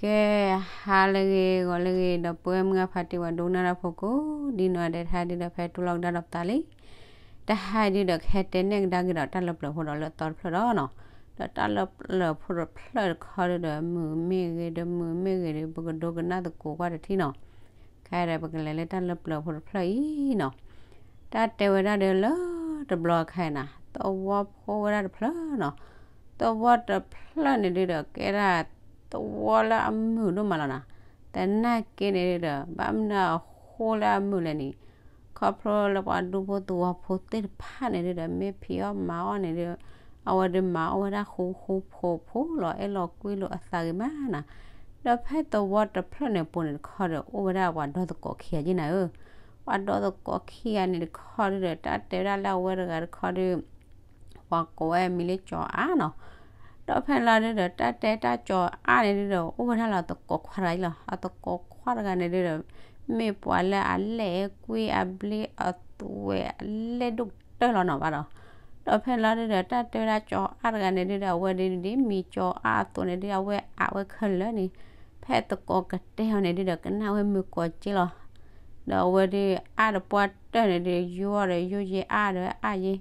ကဲ, ဟါလၢအဂ့ၤ ဂီၤလၢအဂ့ၤ ဒီပုၢ်ဝဲၢ်မုၢ်ဂၢ်ဖါတံၢ် ပှၤဒိကနၣ်တၢ်ဖိကိးဒ်နီၢ်ဒဲး တဟါဒုဒီး ဖဲတူၢ်လိာ်ကဒါဒီးပသးလံ. တဟါဒုဒီး ကဟဲတဲနဲၣ်ကဒါက့ၤဒီးတၢ်လၢပျၢၤဖိဒီးလၢအသီတဖျၢၣ်ဒီးနီၤ, ဒီးတၢ်လၢပျၢၤဖိတဖျၢၣ်တခီဒုဒီး မုာ်မ့ၢ်ဂ့ၤ ဒီးမုာ်မ့ၢ်ဂ့ၤဒီး ပကဒိကနၣ်သကိးကွၢ်တထံၣ်နီၤ. ခဲအံၤဒီး ပကလဲၤလၢတၢ်လၢပျၢၤဖိတဖျၢၣ်အံၤနီၤ. တၢ်တဲဝဲဒၣ်ဒီးလၢတဘျီခဲအံၤန့ၣ် သဝီဖိဝဲဒၣ်တဖျၢၣ်နီၤ. သဝီတဖျၢၣ်န့ၣ်ဒုဒီး ကဲဒၣ်သဝီလၢအမုာ်ဒိၣ်မးလီၤနီၤ. သနာ်က့န့ၣ်ဒုဒီး ဘၣ်မနုၤအဃိလၢအမုာ်လဲၣ်န့ၣ်, ခီဖျိလၢပှၤဒူဖိသဝီဖိသ့ၣ်တဖၣ်န့ၣ်ဒုဒီး မ့ၢ်ဖံးအီၣ်မၤအီၣ်န့ၣ်ဒု, အဝဲဒုးမၤအီၣ်ဝဲဒၣ်ဃူဃူဖိးဖိးလီၤ, အဲၣ်လီၤကွံလိာ်အသးဂ့ၤမးနီၤ. ဒီးဖဲသဝီတဖျၢၣ်န့ၣ်ပူၤန့ၣ်တခီဒီး အိၣ်ဝဲဒၣ်ပှၤဒီသကိးခံဂၤက့နၤဧၢ. ပှၤဒီသကိးခံဂၤန့ၣ်တခီဒုဒီး တၢ်တဲဝဲဒၣ်လၢအဝဲတဂၤတခီဒု ပှၤကိးဝဲမံၤလၢကၠီၤအါနီၤ. ဒီးဖဲလီၤဒုဒီး တၢ်တဲတၢ်ကၠီၤအါန့ၣ်ဒုဒီး အိၣ်ဝဲဒၣ်လၢအသကိးခွါတဂၤအံၤလီၤ. အသကိးခွါတဂၤန့ၣ်ဒုဒီး မ့ၢ်ပှၤလၢအလဲၢ်ကွံအဘျ့အသွဲၣ်အလဲၢ်ဒိၣ်ကတၢၢ်လီၤနီၤဘၣ်ဒီး, ဒီးဖဲလီၤဒုဒီး တၢ်တဲဝဲဒၣ်ကၠီၤအါတဂၤန့ၣ်ဒုဒီး အဝဲဒုဒ်မံၤကၠီၤအါအသိးန့ၣ်ဒု အဝဲအးဝဲခဲလၢာ်န့ၣ်, ဖဲသကိးကတဲအီၤန့ၣ်ဒုဒီး ကနၣ်ဝဲမုာ်ကိးက့လီၤ. ဒီးအဝဲဒုအါတပှၢ်တၢၢ်န့ၣ်ဒု ယိအီၤဒီးယိယဲအါဒီးအါယဲ,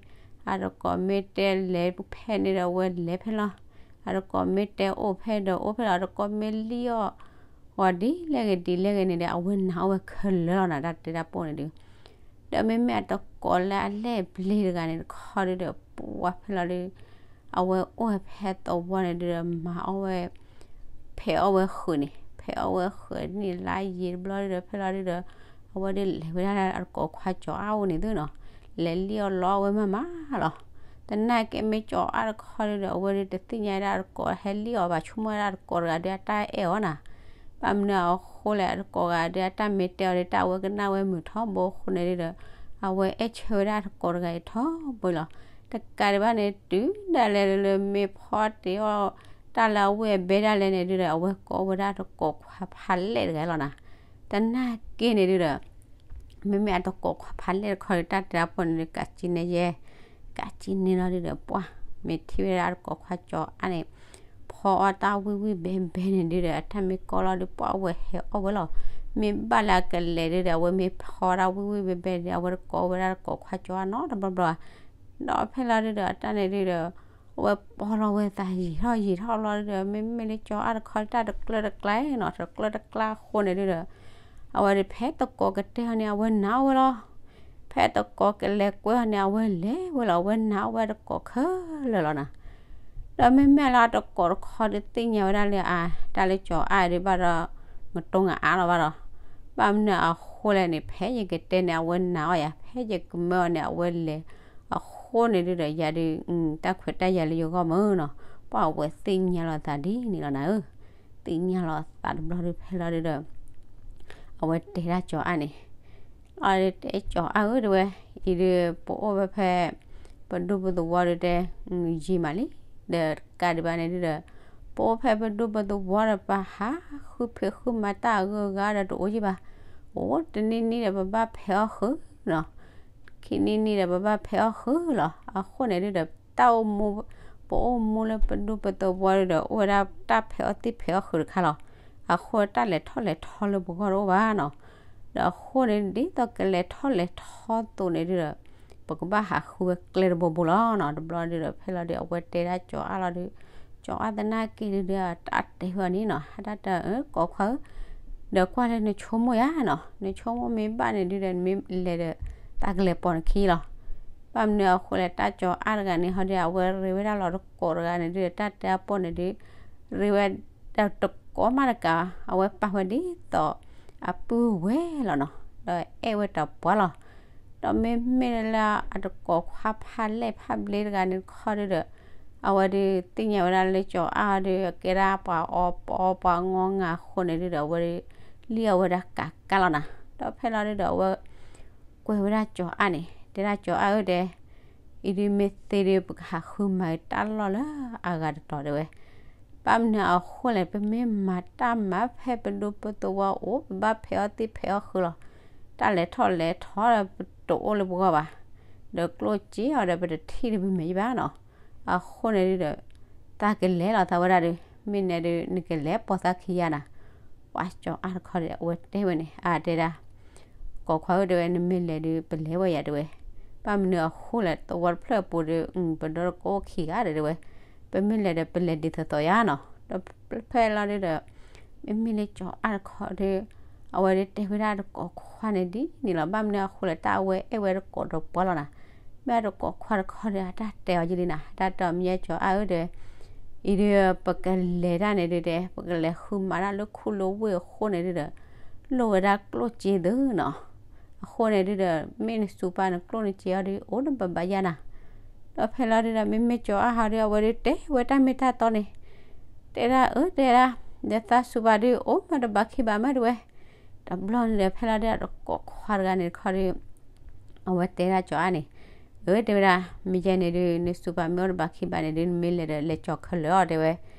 အသကိးမ့ၢ်တဲလဲၤဖဲန့ၣ်ဒီး အဝဲလဲၤဖဲလီၤ. အသကိးမ့ၢ်တဲအိၣ်ဖဲဒီးအိၣ်ဖဲလီၤ. အသကိးမ့ၢ်လံၣ်အီၤ ဂီၤဒ်လဲၣ်ဂ့ၤဒ်လဲၣ်ဂ့ၤန့ၣ်ဒီး အဝဲနာ်အီၣ်ဝဲခဲလၢာ်လီၤနီၤ တၢ်တဲတၢ်ပိၢ်န့ၣ်ဒု. ဒီးမ့မ့ၢ်အသကိးလၢအလဲၢ်ဘျ့တဂၤန့ၣ်တခီဒုဒီး ပှၤဖဲလီၤဒု အဝဲအိၣ်ဝဲဖဲသဝီန့ၣ်ဒုဒီး မၤအီၣ်ဝဲ ဖဲးအီၣ်ဝဲဃုာ်န့ၣ်, ဖဲးအီၣ်ဝဲဃုာ်န့ၣ်လၢယံာ်တဘျီဒုဒီး ဖဲလီၤဒုဒီး အဝဲဒုလဲၤဝဲဒၣ်လၢအသကိးခွါကၠီၤအါအိၣ်န့ၣ်သုနီၤ, လဲၤလံၣ်အီၤလီအီၣ်ဝဲမးမးလီၤ. သနာ်က့မ့ၢ်ကၠီၤအါတခီဒုဒီး အဝဲဒုတသ့ၣ်ညါဒၣ်အသကိးဟဲလံၣ်အီၤဘၣ် ဆိကမိၣ်ဝဲဒၣ်အသကိးတဂၤဒု အတၢ်အဲၣ်အီၤနီၤ. ဘၣ်မနုၤအဃိလဲၣ် အသကိးတဂၤဒု အတၢ်မ့ၢ်တဲအီၤဒု တၢ်အဝဲကနၣ်ဝဲမုာ်ထီဘိအဃိန့ၣ်ဒုဒီး အဝဲအဲၣ်ဆၢဝဲဒၣ်အသကိးတဂၤအံၤထီဘိလီၤ. တကးဒံးဘၣ်န့ၣ် တုၤဒၣ်လဲာ်လၢမ့ၢ်ဖီတ့ၢ်အီၣ်တၢ်လၢအဝဲၢ်အဘဲဒၣ်လဲာ်န့ၣ်ဒုဒီး အဝဲကိးဝဲဒၣ်သကိးခွါဖးလဲၢ်တဂၤလီၤနီၤ. သနာ်က့န့ၣ်ဒုဒီး မ့မ့ၢ်အသကိးခွါဖးလဲၢ်တခီဒု တၢ်တဲတၢ်ပိၢ်န့ၣ်ဒု ကးကံန့ၢ်ယဲ, ကးကံန့ၢ်လီၤဒုဒီး ပှၤမ့ၢ်ထံၣ်ဝဲဒၣ်အသကိးခွါကၠီၤအါန့ၣ် ဖီအီၣ်တၢ်ဝံၣ်ဝံၣ်ဘဲဘဲန့ၣ်ဒုဒီး အတၢ်မ့ၢ်ကိးလီၤဒု ပှၤဝဲဟဲအီၣ်ဝဲလီၤ. မ့ၢ်ဘၣ်လၢအကလဲၤဒုဒီး အဝဲမ့ၢ်ဖီတၢ်ဝံၣ်ဝံၣ်ဘဲဘဲဒု အဝဲတကိးဝဲဒၣ်သကိးခွါကၠီၤအါနီတဘျီဘျီ. ဒီးဖဲလီၤဒုဒီး အတၢ်န့ၣ်ဒုဒီး အဝဲပီလီၤဝဲသးယံာ်ထီၣ်ယံာ်ထီၣ်လီၤဒုဒီး မ့မ့ၢ်လၢကၠီၤအါတခီ တၢ်တကျၢၤတကျါနီၤ တကျၢၤတကျါအဃိန့ၣ်ဒုဒီး အဝဲဒုဖဲသကိးကတဲအီၤန့ၣ် အဝဲနာ်အီၣ်ဝဲလီၤ. ဖဲသကိးကလဲၤကွဲအီၤန့ၣ် အဝဲလဲၤဝဲလီၤ အဝဲနာ်အီၣ်ဝဲသကိးခဲလၢာ်လီၤနီၤ. ဒီးမ့မ့ၢ်လၢအသကိးတခီဒု သ့ၣ်ညါဝဲဒၣ်လၢအ တၢ်လၢကၠီၤအါဒုဘၣ်ဒီး ငတိငအါလီၤဘၣ်ဒီး ဘၣ်မနုၤအဃိလဲၣ်န့ၣ် ဖဲယကတဲန့ၣ် အဝဲနာ်အီၣ်ယၤ ဖဲယကမၢအီၤန့ၣ် အဝဲလဲၤအဃိန့ၣ်ဒုဒီး ယၤဒု တၢ်ခွဲးတၢ်ယာ်လၢယဂီၢ်မ့ၢ်နီၤ ပှၤအဝဲသ့ၣ်ညါလီၤသးဒ်န့ၣ်လီၤနၤဧၢ. သ့ၣ်ညါလီၤသးတဘျီဒုဖဲလီၤဒုဒီး အဝဲတဲဒၣ်ကၠီၤအါန့ၣ် အတဲကၠီၤအါဧၢ တဲဝဲ, အံၤဒု ပအိၣ်ဝဲဖဲ ပဒူပသဝီဒုတဲ ယံာ်မးလံ, ဒီးတကးဒံးဘၣ်န့ၣ်ဒုဒီး ပအိၣ်ဖဲပဒူပသဝီဒီး ပဟးဃုဖံးဃုမၤတၢ်အဂုၤအဂၤဒီးတအိၣ်ယံာ်ဘၣ်, အိၣ်တနံၤနံၤဒီး ပဘၣ်ဖဲးအီၣ်ဃုာ်နီၤ, ခံနံၤနံၤဒီး ပဘၣ်ဖဲးအီၣ်ဃုာ်လီၤ. အဃိန့ၣ်ဒုဒီး တၢ်အိၣ်မူ ပအိၣ်မူလၢပဒူပသဝီဒုဒီး အိၣ်ဝဲဒၣ်တၢ်ဖဲးအီၣ်သံၣ်ဖဲးအီၣ်ဃုာ်တခါလီၤ. အဃိတၢ်လဲၤထီၣ်လဲၤထီလၢပဂီၢ်တအိၣ်ဘၣ်နီၤ. ဒီးအဃိန့ၣ် ဒ်သိးကလဲၤထီၣ်လဲၤထီသိးန့ၣ်ဒုဒီး ပကဘၣ်ဟးဃုဝဲကျဲတဘိဘိလီၤနီၤ. တဘျီဒုဒီး ဖဲလီၤဒု အဝဲတဲဒၣ်ကၠီၤအါလီၤဒု, ကၠီၤအါသနာ်က့ဒုဒီး တၢ်တဲဝဲအီၤန့ၣ်နီၤ, ဟဲတၢ်တဲ ကိးခွါဧၢ, ဒီးကွၢ်လၢနဆိကမိၣ်ယါနီၤ, နဆိကမိၣ်မ့ၢ်ဘၣ်န့ၣ်ဒုဒီး နမ့ၢ်လဲၤဒီး တၢ်ကလဲၤပိာ်နခံလီၤ. ဘၣ်မနုၤအဃိလဲၣ် တၢ်ကၠီၤအါတဂၤန့ၣ် ဟီဒု အဝဲရ့ဝဲဒၣ်လီၤတကိးတဂၤန့ၣ်ဒုဒီး တၢ်တဲအပိာ်န့ၣ်ဒု ရ့ဝဲဒၣ်တကိးမးတကး, အဝဲပာ်ဝဲဒ်သိး အပုၢ်ဝဲၢ်လီၤနီၤ, ဒီးအဲၣ်ဝဲတပှၢ်လီၤ. ဒီးမ့မ့ၢ်လၢအတကိးခွါဖးလဲၢ်ဖးဘျ့တဂၤန့ၣ်တခီဒုဒီး အဝဲဒုးသ့ၣ်ညါဝဲဒၣ်လၢကၠီၤအါဒုး ကဲဒၣ်ပှၤအီပီပှၤငီငၤအဃိန့ၣ်ဒုဒီး အဝဲဒုးလံၣ်အီၣ်ဝဲဒၣ်ကးကးလီၤနၤ. ဒီးဖဲလီၤဒုဒီး အဝဲ ကွဲးဝဲဒၣ်ကၠီၤအါန့ၣ် တဲဒၣ်ကၠီၤအါဧၢတဲ, အံၤဒုးမ့ၢ်သ့ဒုး ပကဟးဃုမၤတၢ်လီၢ်လၢအဂၤတတီၤတဲဝဲ. ဘၣ်မနုၤအဃိလဲၣ် ပမ့ၢ်မၤတၢ်မၤဖဲပဒူပသဝီအိၣ် ပဘၣ်ဖဲးအီၣ်သံၣ်ဖဲးအီၣ်ဃုာ်လီၤ. တၢ်လဲၤထီၣ်လဲၤထီဒီး ပတအိၣ်လၢပဂီၢ်ဘၣ်, ဒီးကျိၣ်စ့အီၤဒီး ပတထံၣ်လၢပမဲာ်ယဘၣ်နီၤ. အဃိန့ၣ်ဒုဒီး သးကလဲၤလီၤသးဝဲဒၣ်ဒုး မ့ၢ်နဲဒုး နကလဲၤပိာ်သးခံယါနၤ. ပှၤကၠီၤအါတခီဒီး အဝဲတဲဝဲန့ၣ် အတဲဒၣ်, ကိးခွါဧၢ တဲဝဲ, နမ့ၢ်လဲၤဒုး ပလဲၤဝဲယၤ တဲဝဲ, ဘၣ်မနုၤအဃိလဲၣ် သဝီတဖျၢၣ်အပူၤဒီး ပဒီတကိးခံဂၤဒီး တဲဝဲ, ပမ့ၢ်လဲၤဒီး ပလဲၤဒ်သိးသိးယါနီၤ. ဒီးဖဲလီၤဒုးဒီး မ့မ့ၢ်လၢကၠီၤအါတခီဒီး အဝဲဒုးတဲဝဲဒၣ်တကိးခွါန့ၣ်ဒ်န့ၣ်လီၤ. ဘၣ်မနုၤအဃိလဲၣ် တၢ်အဝဲအဲၣ်ဝဲတကိးဒီးပှၤလီၤနၤ. မ့ၢ်အတကိးခွါတခီဒီး အတၢ်တဲအီၤယလံနၤ, တၢ်တဲအီၤ မ့ၢ်ယဲကၠီၤအါဧၢ တဲဝဲ, အံၤဒုး ပကလဲၤတၢ်န့ၣ်ဒုးတဲ ပကလဲၤဃုမၤတၢ်လၢခူၣ်လၢဝ့ၢ်အဃိန့ၣ်ဒုးဒီး လိၣ်ဝဲဒၣ်ကျိၣ်စ့သုနီၤ. အဃိန့ၣ်ဒုးဒီး မ့ၢ်နစူးပာ်နကျိၣ်နစ့အီၤဒုး အိၣ်တဘၣ်ဘၣ်ယါနၤ. ဒီးဖဲလီၤဒုးဒီး မ့မ့ၢ်ကၠီၤအါဟီဒုး အဝဲဒုးတဲဝဲတၢ်မ့ၢ်တၢ်တီန့ၣ်, တဲဒၣ်အၢ တဲဒၣ်, ဒီးသးစူးပာ်ဒုး အိၣ်မးတဘၣ်ခံဘၣ်မး တဲဝဲ. တဘျီန့ၣ်ဒီး ဖဲလီၤဒုးဒီး တကိးခွါတဂၤန့ၣ်တခီဒီး အဝဲတဲဒၣ်ကၠီၤအါန့ၣ်, အၢ တဲဝဲဒၣ်, မ့ၢ်ယဲန့ၣ်ဒုး နစူးပာ်မ့ၢ်အိၣ်တဘၣ်ခံဘၣ်န့ၣ်ဒုး နမ့ၢ်လဲၤဒီး လဲၤကၠီၤခဲလၢာ်အီၤ တဲဝဲ,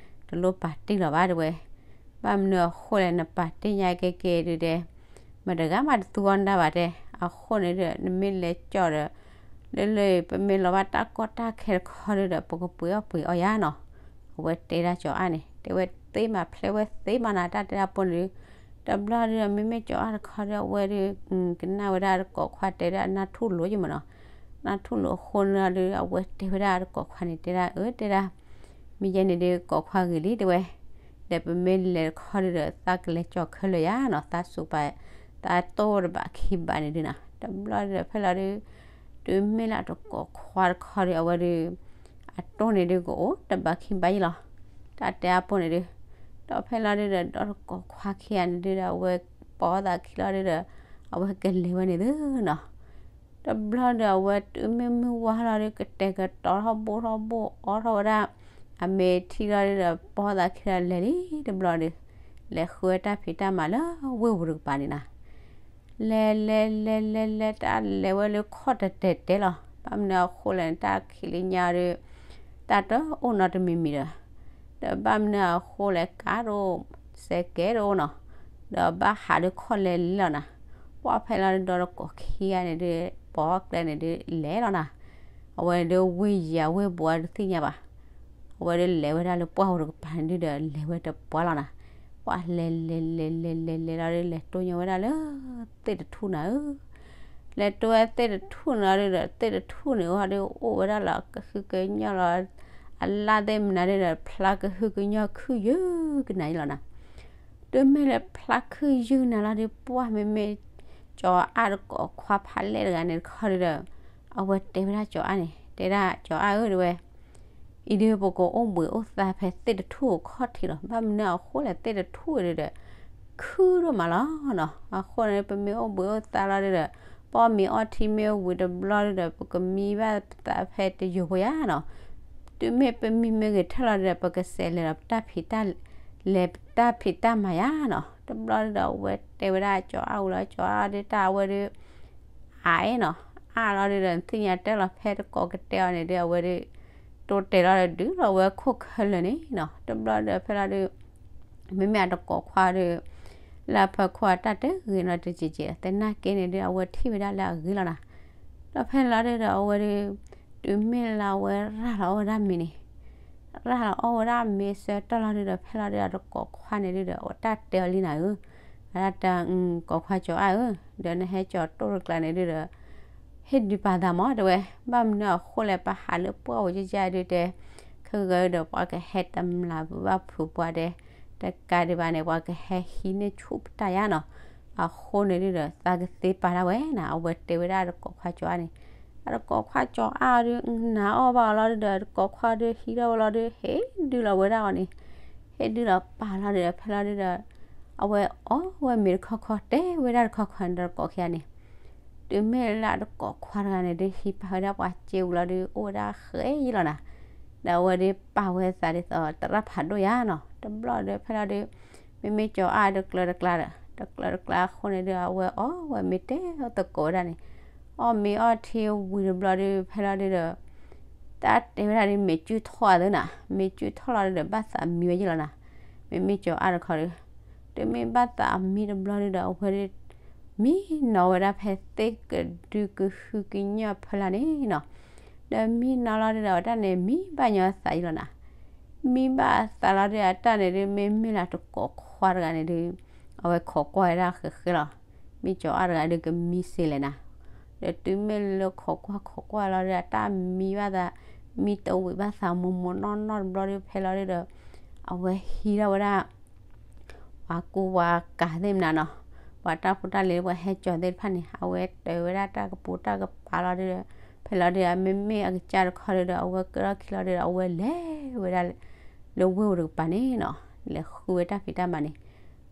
တလိၣ်ပာ်တ့ၢ်လီၤဘၣ် တဲဝဲ. ဘၣ်မနုၤအဃိလဲၣ် နပာ်တ့ၢ်ညါကဲကဲဒုးတဲ မတဂၤမးတသူအီၤနဒၣ်ဘၣ်တဲ. အဃိန့ၣ်ဒီး နမ့ၢ်လဲၤကၠီၤဒီး လၢလၢ ပမ့ၢ်လီၤဘၣ်တၢ်ကီတၢ်ခဲတခီဒုးဒီး ပကပှ့ၤအီၣ်ပှ့ၤအီယါနီၤ. အဝဲတဲဒၣ်ကၠီၤအါန့ၣ် တဲဝဲသ့မး ဖျဲဝဲသ့မးနၤ တၢ်တဲဒၣ်ပိန့ၣ်ဒုး. တဘျီဒုးဒီး မ့မ့ၢ်ကၠီၤအါတခီဒီး အဝဲဒုး ကနၣ်ဝဲဒၣ်တကိးခွါတဲဒၣ် နၢ်ထူၣ်လိာ်ယမးနီၤ. နၢ်ထူၣ်လိာ်အဃိန့ၣ်ဒီး အဝဲတဲဝဲဒၣ်တကိးခွါန့ၣ် တဲဒၣ်အၢ တဲဒၣ် မ့ၢ်ယဲန့ၣ်ဒုး ကိးခွါဂ့ၤလံ တဲဝဲ, ဒီးပမ့ၢ်လဲၤတခီဒုးဒီး သးကလဲၤကၠီၤခဲလၢာ်ယါနီၤ, သးစူးပာ် သးတိၢ်တဘၣ်ခံဘၣ်န့ၣ်ဒုးနီၤ. တဘျီဒုးဒီး ဖဲလီၤဒုး တုၤမ့ၢ်လၢတကိးခွါတခီဒီး အဝဲဒုး အတိၢ်န့ၣ်ဒုးကအိၣ်တဘၣ်ခံဘၣ်ယါလီၤ. တၢ်တဲအါပိန့ၣ်ဒုး, ဒီးဖဲလီၤဒုးဒီး ဒီတကိးခွါခံဂၤန့ၣ်ဒုးဒီး အဝဲပိာ်သးခံလီၤဒုးဒီး အဝဲကလဲၤဝဲန့ၣ်သုနီၤ. တဘျီဒီး အဝဲတုၤမ့ၢ်မုၢ်ဝါလီၤဒုး ကတဲာ်ကတီၤထီၣ်ဘိၣ်ထီၣ်ဘိၣ်အီထီၣ်ဝဲဒၣ် အမ့ၢ်ထံလီၤဒုးဒီး ပိာ်သးခံဒီးလဲၤလံတဘျီဒုး, လဲၤဃုဝဲတၢ်ဖံးတၢ်မၤလၢဝ့ၢ်ပူၤတကပၤန့ၣ်နီၤ. လဲၤလဲၤလဲၤလဲၤလဲၤ တၢ်လဲၤဝဲလၢခီၣ်တဲာ်တဲာ်တဲာ်လီၤ. ဘၣ်မနုၤအဃိလဲၣ်န့ၣ် တၢ်ခံးလံညါဒုး တၢ်တအိၣ်နီတမံၤမံၤဒီး, ဒီးဘၣ်မနုၤအဃိလဲၣ် ကါတအိၣ် စဲးကဲတအိၣ်နီၤ, ဒီးဘၣ်ဟးလၢခီၣ်လဲၤလံလီၤနၤ. ပှၢ်ဖဲလီၤဒုးဒီတကိးခံဂၤန့ၣ်ဒုး ပိာ်ကျဲန့ၣ်ဒုးလဲၤလီၤနၤ. အဝဲဒုးဝ့ၢ်ယၤဝ့ၢ်ဘိးအတသ့ၣ်ညါဘၣ်. အဝဲဒုးလဲၤဝဲဒၣ်လၢပှၢ်ပူၤတကပၤန့ၣ်ဒုးဒီး လဲၤဝဲတပှၢ်လီၤနၤ. ပှၢ်လဲၤလဲၤလဲၤလဲၤလဲၤလဲၤလီၤဒုး လဲၤတိၢ်ညါဝဲဒၣ်လၢ သ့ၣ်တထူၣ်နၤဧၢ လဲၤတိၢ်ဝဲသ့ၣ်တထူၣ်န့ၣ်လီၤဒုးဒီး သ့ၣ်တထူၣ်န့ၣ်အီၤဒုး အိၣ်ဝဲဒၣ်လီၤကဟုကညီၢ်လီၤ, အလၣ်သ့ၣ်မနုၤဒုးဒီး ဖျါကဟုကညီၢ်ခုၣ်ယုၢ်ကနၤယလီၤနၤ. တုၤမ့ၢ်လၢဖျါခုၣ်ယုၢ်နၤလီၤဒုး ပှၢ်မ့မ့ၢ် ကၠီၤအါတကိးခွါဖးလဲၢ်တဂၤန့ၣ်တခီဒုးဒီး အဝဲတဲဝဲဒၣ်ကၠီၤအါန့ၣ် တဲဒၣ်ကၠီၤအါဧၢ တဲဝဲ အံၤဒုး ပကအိၣ်ဘှံးအိၣ်သါဖဲသ့ၣ်တထူၣ်အခီၣ်ထံးလီၤ. ဘၣ်မနုၤအဃိလဲၣ် သ့ၣ်တထူၣ်ဒုးဒီး ခုၣ်ဒိၣ်မးလီၤနီၤ. အဃိန့ၣ် ပမ့ၢ်အိၣ်ဘှံးအိၣ်သါလီၤဒုးဒီး ပအီၣ်မ့ၤအီထံမ့ၢ်ဝံၤတဘျီဒုးဒီး ပကမံဘၣ်သးဖဲတယိာ်ဖိယါနီၤ. တုၤမ့ၢ်ပမံဂ့ၤထၢၣ်လီၤဒုးဒီး ပကစးလဲၤလီၤပတၢ်ဖံးတၢ် လဲၤပတၢ်ဖံးတၢ်မၤယါနီၤ. တဘျီဒုးဒီး အဝဲတဲဝဲဒၣ်ကၠီၤအါဝံၤလီၤ ကၠီၤအါဒုးတၢ်အဝဲဒုး အါအဲၣ်နီၤ, အါလီၤဒုးဒီး နသ့ၣ်ညါတၢ်လီၤ ဖဲတကိးကတဲအီၤန့ၣ်ဒုး အဝဲဒုး တိတဲာ်လီၤဒီး ဒုးလီၤဝဲခိၣ်ခဲလၢာ်န့ၣ်နီၤ. တဘျီဒီး ဖဲလီၤဒုး မ့မ့ၢ်အတကိးခွါဒုး လၢအဖီခိၣ်အတၢ်တဂ့ၤနီတစဲးစဲး သနာ်က့န့ၣ်ဒုး အဝဲထံၣ်ဝဲဒၣ်လၢအဂ့ၤလီၤနၤ. ဒီးဖဲလီၤဒုးဒီး အဝဲဒုး တုၤမ့ၢ်လၢအဝဲရၤလီၤအီၣ်ဝဲဒၣ်မ့ၤန့ၣ် ရၤလီၤအီၣ်ဝဲဒၣ်မ့ၤဆၢကတီၢ်လီၤဒုးဒီး ဖဲလီၤဒုး အတကိးခွါန့ၣ်ဒုးဒီး အတၢ်တဲအီၤလံနၤဧၢ, အတၢ်တဲ ကိးခွါကၠီၤအါဧၢ, ဒီးနဟဲကၠီၤတိၢ်တကျါန့ၣ်ဒုးဒီး ဟ့ၣ်ဒုးပာ်သးမး တဲဝဲ, ဘၣ်မနုၤအဃိလဲၣ် ပဟးလၢပှၢ်ဝဲကယၢ်ဒုးတဲ, ခဲဂၤဒီး ပှၤကဟဲတမျးဘၣ်ဖုးပှၤတဲ, တကးဒံးဘၣ်န့ၣ် ပှၤကဟဲဟံးန့ၢ်ဆူၣ်ပတၢ်ယါနီၤ. အဃိန့ၣ်ဒုးဒီး သးကသ့ပာ်ဒၣ်ဝဲနၤ, အဝဲတဲဝဲဒၣ်အတကိးခွါကၠီၤအါန့ၣ်, အတကိးခွါကၠီၤအါဒုး နာ်အီၣ်ဘၣ်အီၤလီၤဒုးဒီး အတကိးခွါဒုးဟံးထီၣ်ဝဲလီၤဒုး ဟ့ၣ်ဒုးလီၤဝဲဒၣ်အီၤန့ၣ်, ဟ့ၣ်ဒုးလီၤပာ်လီၤဒုးဒီး ဖဲလီၤဒုးဒီး အဝဲအီၣ်ဝဲမ့ၤတခီခီ တဲဝဲဒၣ်တခီခီန့ၣ်ဒီးတကိးခံဂၤန့ၣ် တုၤမ့ၢ်လၢအတကိးခွါတဂၤန့ၣ်ဒုး ဟံးပာ်ဝဲဒၣ်ပှၤစ့ဝံၤလီၤဒုး အိၣ်ဝဲဒၣ်ဃဲယံလီၤနၤ, ဒီးအဝဲဒုးပာ်ဝဲသးဒ်သိးသရၣ်ဖးဒိၣ်ယါနီၤ. တဘျီဒီးဖဲလီၤဒုး မ့မ့ၢ်ကၠီၤအါဒုးကျၢၤတကျါဒီး တကျၢၤတကျါအဃိန့ၣ်ဒုး အဝဲအီၣ်ဝဲမ့ၤတဲသကိးဝဲဒၣ်န့ၣ်, အီၣ်မ့ၤအီထံဝံၤတဘျီဒုး ဖဲလီၤဒုးဒီး တၢ်တဲဝဲဒၣ်ဒုး မ့ၤကုၢ်ထီၣ်အသးနၤ, မ့ၤကုၢ်ထီၣ်လီၤဒုးဒီး ဘၣ်သးမံဝဲယံလီၤနၤ. မ့မ့ၢ်ကၠီၤအါတခီဒီး တုၤမ့ၢ်ဘၣ်သးမံတဘျီဒုးဒီး အဝဲဒုး မံနီၤဝဲဒၣ်ဖဲသ့ၣ်ကဒုကဟုကညီၢ်ဖီလာ်န့ၣ်နီၤ. ဒီးမံနီၤလီၤဒုးဒီး အတၢ်န့ၣ် မံဘၣ်ညီအသးယံလီၤနၤ. မံဘၣ်အသးလီၤဒုး အတၢ်န့ၣ်ဒုး မ့မ့ၢ်လၢတကိးခွါတဂၤန့ၣ်ဒုး အဝဲခိးကွၢ်ဝဲဒၣ်ဃဲးဃဲးလီၤ. မ့ၢ်ကၠီၤအါတဂၤဒုးကမံစ့လဲၣ်နၤ. ဒီးတုၤမ့ၢ်လၢခိးကွၢ်ခိးကွၢ်လီၤဒီး အတၢ်မံဘၣ်သး, မံတဝံၤဘၣ်သးမိၢ်မိၢ်နီၢ်နီၢ်တဘျီဒီး ဖဲလီၤဒုးဒီး အဝဲဟံးထီၣ်ဝဲဒၣ် ပှၤကူပှၤကၤသ့ၣ်မနုၤနီၤ, ပှၤတၢ်ဖိတၢ်လံၤ ပှၤဟဲကၠီၤသ့ၣ်တဖၣ်န့ၣ် အဝဲတၢၤဝဲဒၣ်တၢ်ကပိာ်တၢ်ကပၤလီၤဒုးဒီး ဖဲလီၤဒုး အမ့မ့ၢ်အကစၢ်တခီဒုးဒီး အဝဲကဲထီၣ်ခံလီၤဒုးဒီး အဝဲလဲၤဝဲဒၣ်လၢဝ့ၢ်ပူၤတကပၤန့ၣ်နီၤ, လဲၤဃုဝဲတၢ်ဖံးတၢ်မၤန့ၣ်,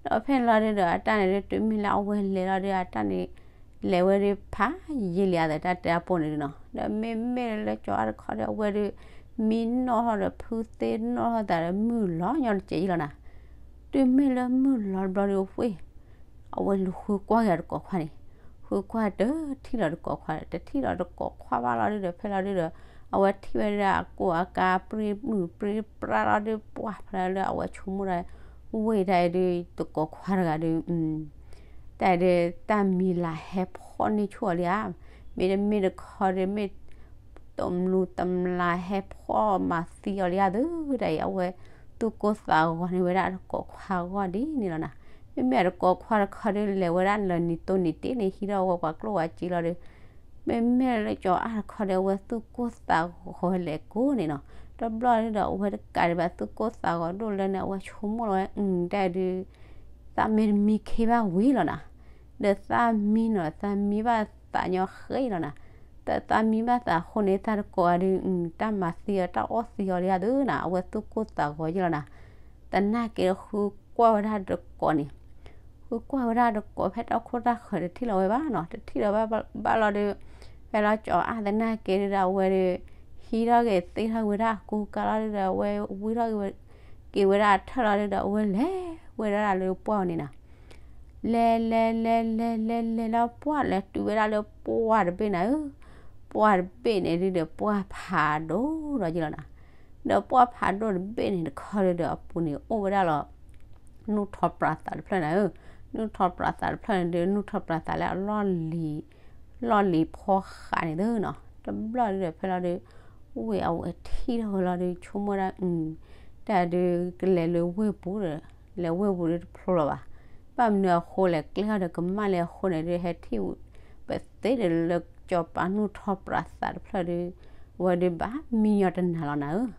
ဒီးဖဲန့ၣ်လီၤဒုးဒီး အတၢ်န့ၣ်ဒုး တုၤမ့ၢ်လၢအဝဲလဲၤလီၤဒုး အတၢ်န့ၣ် လဲၤဝဲဒုးဖးယံာ်လံအသး တၢ်တဲအပိၢ်န့ၣ်ဒုးနီၤ, ဒီးမ့မ့ၢ်လၢကၠီၤအါတခီဒုး အဝဲဒုး မံနီၣ်ထီၣ်ဒီးဖုသ့ၣ်နီၣ်ထီၣ်သးဒီး မုၢ်လီၤညီတစဲးယံလီၤနၤ. တုၤမ့ၢ်လၢမုၢ်လီၤတဘျီဒုး အဝဲလူၤဃုကွၢ်က့ၤအတကိးခွါန့ၣ်, ဃုကွၢ်တထံၣ်လီၤတကိးခွါ, တထံၣ်လီၤတကိးခွါဘၣ်လီၤဒုးဒီး ဖဲလီၤဒုးဒီး အဝဲထံၣ်ဝဲဒၣ်အကိၣ်အကါပြံမုၢ်ပြံပြါလီၤဒုး ပှၢ်ဖဲလီၤလၢအဝဲဆိကမိၣ်ဒၣ် ဝ့ၢ်တၢ်အံၤဒုး တကိးခွါတဂၤဒုး တၢ်အံၤဒုး တၢ်မံၤလၤဟဲဖီၣ်န့ၢ်ဆူၣ်အီၤလံဧါ, မ့တမ့ၢ်တခီဒုး မ့ၢ် တမူၤတမျးဟဲဖီၣ်မၤသံအီၤလံဧါသု, တၢ်အံၤ အဝဲသူၣ်ကိၢ်သးဂီၤန့ၢ်ဝဲဒၣ်အတကိးခွါဂီၢ်ဒ်န့ၣ်လီၤနၤ. မ့မ့ၢ်အတကိးခွါတခီဒုး လဲၤဝဲဒၣ်လၢနံၤတိၢ်နံၤတ့ၢ်န့ၣ် ဟံးထီၣ်ဝဲပှၤကျိၣ်ဝဲစ့လီၤဒုး မ့မ့ၢ်လၢကၠီၤအါတခီဒီး အဝဲသူၣ်ကိၢ်သးဂီၤဝဲလဲၤကိးန့ၣ်နီၤ, တဘျီဒုးဒီး အဝဲတကးဒံးဘၣ်သူၣ်ကိၢ်သးဂီၤဒိၣ်လၢန့ၣ် အဝဲဆိကမိၣ်လီၤဝဲ တၢ်ဒုး သးမ့ၢ်တမံခ့ဘၣ်ဝံၤလီၤနၤ, ဒီးသးမံနီၤ သးမံဘၣ်သးညီဃဲလီၤနၤ, ဒီးသးမံဘၣ်သးအဃိန့ၣ် သးတကိးအီၤဒုး တၢ်မၤသံအီၤတၢ်အီၣ်သံအီၤလံဧါသုနၤ, အဝဲသူၣ်ကိၢ်သးဂီၤယ့လီၤနၤ, သနာ်က့ဒီးဃုကွၢ်ဝဲဒၣ်တကိးန့ၣ် ဃုကွၢ်ဝဲဒၣ်တကိးဖဲတၢ်ခိၣ်တၢ်ဃၢၤတထံၣ်လီၤဝဲဘၣ်နီၤ, တထံၣ်လီၤဘၣ်လီၤဒုး ဖဲလီၤကၠီၤအါသနာ်က့ဒုးဒီး အဝဲဒုး ဟံးထီၣ်က့ၤသ့ထီၣ်ဝဲဒၣ်အကူကၤလီၤဒုးဒီး အဝဲဝံထီၣ်က့ၤဝဲဒၣ်အထၢၣ်လီၤဒုးဒီး အဝဲလဲၤဝဲဒၣ်လၢပှၢ်ဝဲန့ၣ်နၤ, လဲၤလဲၤလဲၤလဲၤလဲၤလဲၤလီၤပှၢ်လဲၤတုၤဝဲဒၣ်လၢပှၢ်တဘ့ၣ်နၤဧၢ, ပှၢ်တဘ့ၣ်န့ၣ်ဒုးဒီး ပှၢ်ဖးဒိၣ်ဒီးယ့လီၤနၤ, ဒီးပှၢ်ဖးဒိၣ်တဘ့ၣ်န့ၣ်တခီဒုးဒီး အပူၤန့ၣ်အိၣ်ဝဲဒၣ်လီၤ နူၢ်ထီပြးသးတဖျၢၣ်နၤဧၢ, နူၢ်ထီပြးသးတဖျၢၣ်န့ၣ်ဒုး နူၢ်ထီပြးသးလၢအလီၢ်လံၤ လီၢ်လံၤဖီဃးန့ၣ်သုနီၤ, တဘျီဒုးဒီးဖဲလီၤဒုး ဝ့ၢ်အဝဲထံၣ်ထီၣ်ဝဲလီၤဒုး ဆိကမိၣ်ဒၣ် တၢ်ဒုးကလဲၤလၢဝ့ၢ်ပူၤဒီး လဲၤဝ့ၢ်ပူၤဒုးတဖျိလီၤဘၣ်, ဘၣ်မနုၤအဃိလဲၣ် ကျဲထီၣ်ဒီးကမၣ်လံအဃိန့ၣ်ဒုး ဟဲထံၣ်ပသ့ဒီးလၢကၠီၤပၤနူၢ်ထီပြးသးတဖျၢၣ်ဒုး အဝဲဒုးဘၣ်မံညီတနၤလီၤနၤဧၢ,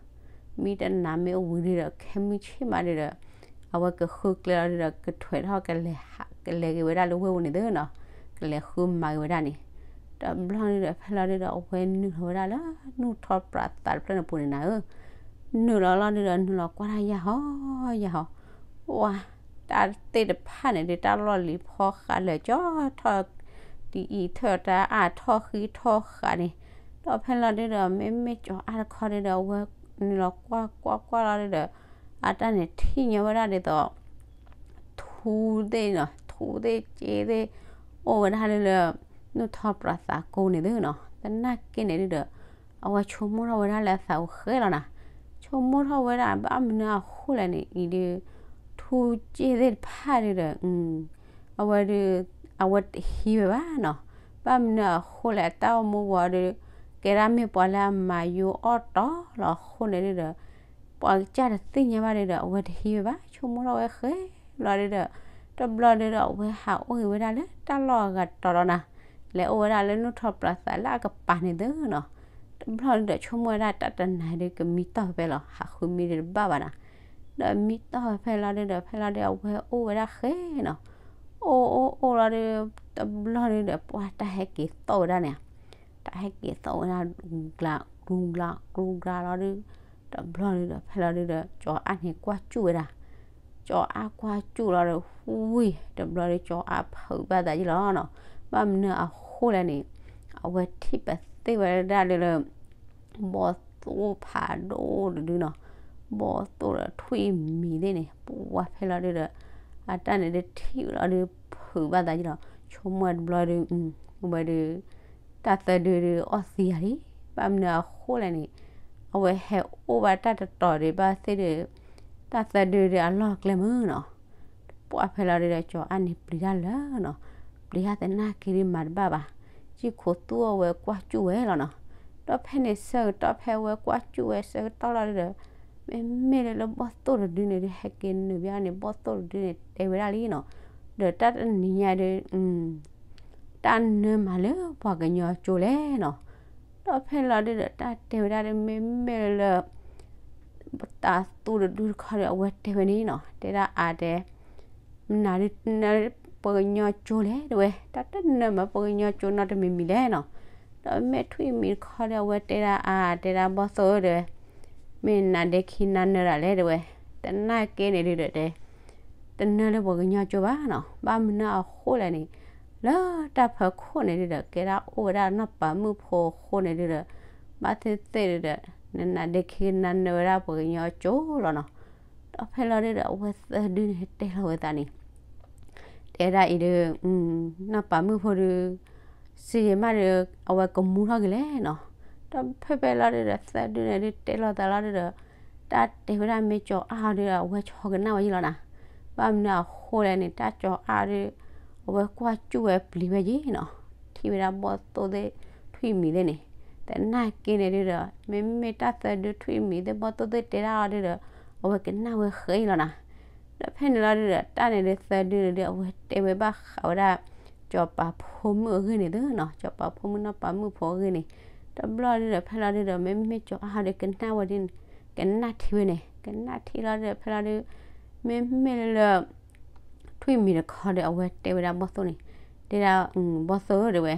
မံတနၤမ့ၢ်အိၣ်ဝံၤဒုးဒီး ခဲမုၢ်ဆ့ၣ်မးဒုးဒီး အဝဲကဃုကျဲလီၤဒုးဒီး ကထွဲးထီၣ်ကလဲၤ ကလဲၤက့ၤဝဲဒၣ်လၢဝ့ၢ်ပူၤန့ၣ်သုနီၤ, ကလဲၤဃုမၤက့ၤဝဲဒၣ်န့ၣ်, တဘျီဒုးဒီးဖဲလီၤဒုးဒီး အဝဲနုာ်လီၤဝဲဒၣ်လၢနူၢ်ထီပြးသးတဖျၢၣ်န့ၣ်ပူၤန့ၣ်နၤဧၢ, နုာ်လီၤလီၤဒုးဒီး နုာ်လီၤကွၢ်တၢ်ယၢ်ဟီယၢ်ဟီ, ဝါ တၢ်သ့ၣ်တဖၣ်န့ၣ်ဒုး တၢ်လီၢ်လံၤဖီဃးလၢာ်ကၠီထီၣ် ဒ်အံၤထၢၣ်တၢ်အါထီၣ်ဃံထီၣ်ဃးန့ၣ်, ဒီးဖဲလီၤဒုးဒီး မ့မ့ၢ်ကၠီၤအါတခီဒုးဒီး အဝဲနုာ်လီၤကွၢ်ကွၢ်ကွၢ်လီၤဒုးဒီး အတၢ်န့ၣ်ထံၣ်ညီဝဲဒၣ်ဒ်သိး ထူသ့ၣ်နီၤ ထူသ့ၣ်က့သ့ၣ် အိၣ်ဝဲဒၣ်လၢလၢ နူၢ်ထီပြးသးကိန့ၣ်သုနီၤ, သနာ်က့န့ၣ်ဒုးဒီး အဝဲဆိကမိၣ်ထီၣ်ဝဲဒၣ်လၢအသးအိၣ်ဃဲလီၤနၤ, ဆိကမိၣ်ထီၣ်ဝဲဒၣ်ဘၣ်မနုၤအဃိလဲၣ်န့ၣ် အံၤဒုး ထူက့သ့ၣ်တဖၣ်ဒုးဒီး အဝဲဒုး အဝဲတဟံးဝဲဘၣ်နီၤ, ဘၣ်မနုၤအဃိလဲၣ် အတၢ်အိၣ်မူဝဲဒုး ကဲဒၣ်မ့ၢ်ပှၤလၢအမၤယိအီၣ်တီလီၤအဃိန့ၣ်ဒုးဒီး ပှၤကစၢ်တသ့ၣ်ညါဘၣ်ဒုးဒီး အဝဲတဟံးဝဲဘၣ် ဆိကမိၣ်ထီၣ်ဝဲဃဲလီၤဒုးဒီး တဘျီဒုးဒီး အဝဲဟးအိၣ်ဂ့ၤဝဲဒၣ်လၢတၢ်လီၢ်အဂၤတတီၤဒီးနၤ, လဲၤအိၣ်ဝဲဒၣ်လၢနူၢ်ထီပြးသးလၢအကပၤန့ၣ်သုနီၤ, တဘျီဒုးဒီး ဆိကမိၣ်ဝဲဒၣ်တၢ်တနၤဒုးကမံတီၢ်ဖဲလီၤ ဟးဃုမံဒုးတဘၣ်ဘၣ်နၤ, ဒီးမံတီၢ်ဖဲလီၤဒုးဒီး ဖဲလီၤဒုး အဝဲအိၣ်ဝဲဒၣ်ဃဲနီၤ, အိၣ်အိၣ်အိၣ်လီၤဒုး တဘျီဒုးဒီး ပှၢ်တၢ်ဟဲက့ၤသီၣ်ဝဲဒၣ်န့ၣ် တၢ်ဟဲက့ၤသီၣ်ဝဲဒၣ် ကျူကျူကျူကျူလီၤဒုး တဘျီဒုးဒီး ဖဲလီၤဒုးဒီး ကၠီၤအါန့ၣ်ကွၢ်စူၣ်ဝဲဒၣ်, ကၠီၤအါကွၢ်စူၣ်လီၤဒီး ဝံၢ် တဘျီဒုး ကၠီၤအါဖုးဘၣ်သးယ့ၢ်လီၤနီၤ, ဘၣ်မနုၤအဃိလဲၣ်န့ၣ် အဝဲထံၣ်ပသ့ၣ်ဝဲဒၣ်လၢလၢ ဘီၣ်သိၣ်ဖးဒိၣ်တဒုနီၤ, ဘီၣ်သိၣ်ဒီးထွံၣ်မံၤသ့ၣ်န့ၣ် ပှၢ်ဖဲလီၤဒုးဒီး အတၢ်န့ၣ်ဒုးထံၣ်လီၤဒုး ဖုးဘၣ်သးယ့ၢ်လီၤ, ဆိကမိၣ်တဘျီဒုး ဝဲဒုး တၢ်သၢဒုဒုးအီၣ်သံယၤလံ, ဘၣ်မနုၤအဃိလဲၣ်န့ၣ် အဝဲဟဲအိၣ်ဘၣ်တၢ်တတီၤဒုးဘၣ်သ့ၣ်ဒုး တၢ်သၢဒုဒုးအလီၢ်ကျဲမုၢ်နီၤ ပှၢ်ဖဲလီၤဒုးဒီး ကၠီၤအါန့ၣ်ပျံၤတၢ်လၢနီၤ, ပျံၤတၢ်သနာ်က့ဒုးမၤတဘၣ်ဘၣ်, ကံၢ်ခိၣ်သူအဝဲကွၢ်စူၣ်ဝဲလီၤနီၤ, ဒီးဖဲန့ၣ်ဆၢကတီၢ်ဖဲအဝဲကွၢ်စူၣ်ဝဲဆၢကတီၢ်လီၤဒုးဒီး မ့မ့ၢ်လၢလၢဘီၣ်သိၣ်တဒုန့ၣ်ဒုး ဟဲက့ၤနုာ်ဘၣ်န့ၣ် ဘီၣ်သိၣ်တဒုန့ၣ် တဲဝဲဒၣ်လံနီၤ, ဒီးတၢ်တနံၤညါဒုး တၢ်နၢမၤလၢပှၤကညီကၠိလဲၣ်နီၤ. ဒီးဖဲလီၤဒုးဒီး တၢ်တဲဝဲဒၣ်ဒုး မ့မ့ၢ်လၢ တၢ်သူၣ်တဒူၣ်တခီဒီး အဝဲတဲဝဲန့ၣ်နီၤ, တဲဒၣ်အါတဲ မနုၤဒုးနၢပှၤကညီကၠိလဲၣ် တဲဝဲ, တၢ်တနၢမၤပှၤကညီကၠိနီတမံၤမံၤလဲၣ်နီၤ. ဒီးမ့ၢ်ထွံၣ်မံၤတခီဒီး အဝဲတဲဒၣ်အါ တဲဒၣ်ဘီၣ်သိၣ်ဧၢ တဲဝဲ, မ့ၢ်နၤဒဲခံနၤနၢတၢ်လဲၣ် တဲဝဲ, တနာ်က့န့ၣ်ဒုးဒီးတဲ တနၢလၢပှၤကညီကၠိဘၣ်နီၤ. ဘၣ်မနုၤအဃိလဲၣ်န့ၣ်, လၢတၢ်ဖီခိၣ်န့ၣ်ဒုးဒီး ကဲဒၣ်အိၣ်ဝဲဒၣ်နီၢ်ပၤမုၣ်ဖိအဃိန့ၣ်ဒုးဒီး ဘၣ်သ့ၣ်သ့ၣ်ဒုးဒီး နနၤဒဲခံနၤနၢဝဲဒၣ်ပှၤကညီကၠိလီၤနီၤ. ဒီးဖဲလီၤဒုးဒီး အဝဲသၢဒုန့ၣ်တဲလီၤဝဲသးန့ၣ် တဲဒၣ်အံၤဒုး နီၢ်ပၤမုၣ်ဖိဒုး စံးယံာ်မးဒီး အဝဲကမူထီၣ်က့ၤလဲၣ်နီၤ. ဒီးဖဲဖဲလီၤဒုးဒီး သၢဒုန့ၣ်ဒုးတဲလိာ်သးလီၤဒုးဒီး တၢ်တဲဝဲဒၣ်မ့ၢ်ကၠီၤအါအီၤဒုးဒီး အဝဲဆီကနၣ်ဝဲယံလီၤနီၤ. ဘၣ်မနုၤအဃိလဲၣ်န့ၣ် တၢ်ကၠီၤအါအီၤဒုး အဝဲကွၢ်စူၣ်ဝဲပျံၤဝဲယံနီၤ. ထံၣ်ဝဲဒၣ်ဘီၣ်သိၣ်သ့ၣ်ထွံၣ်မံၤသ့ၣ်န့ၣ်, တနာ်က့န့ၣ်ဒုးဒီး မ့မ့ၢ်တၢ်သၢဒုထွံၣ်မံၤသ့ၣ်ဘီၣ်သိၣ်သ့ၣ်တဲဒၣ်အီၤဒုးဒီး အဝဲကနၣ်ဝဲဃဲလီၤနီၤ. ဒီးဖဲန့ၣ်လီၤဒုးဒီး တၢ်န့ၣ်ဒုးသၢဒုန့ၣ်ဒုး အဝဲတဲဝဲဘၣ်ဃးဝဲဒၣ် ကၠီၤပၤဖိမုၣ်အဂ့ၢ်န့ၣ်သုနီၤ, ကၠီၤပၤဖိမုၣ်နီၢ်ပၤမုၣ်ဖိအဂ့ၢ်န့ၣ်. တဘျီဒုးဒီး ဖဲလီၤဒုးဒီး မ့မ့ၢ်ကၠီၤအါအီၤဒုးကနၣ်ဝဲဒ်န့ၣ်, ကနၣ်ထံဝဲန့ၣ်, ကနၣ်ထံလီၤဒုးဒီး ဖဲလီၤဒုး မ့မ့ၢ်လၢ ထွံၣ်မံၤတခီဒီး အဝဲတဲဝဲဒၣ်ဘီၣ်သိၣ်န့ၣ်, တဲဒၣ် ဘီၣ်သိၣ်ဧၢ တဲဝဲ,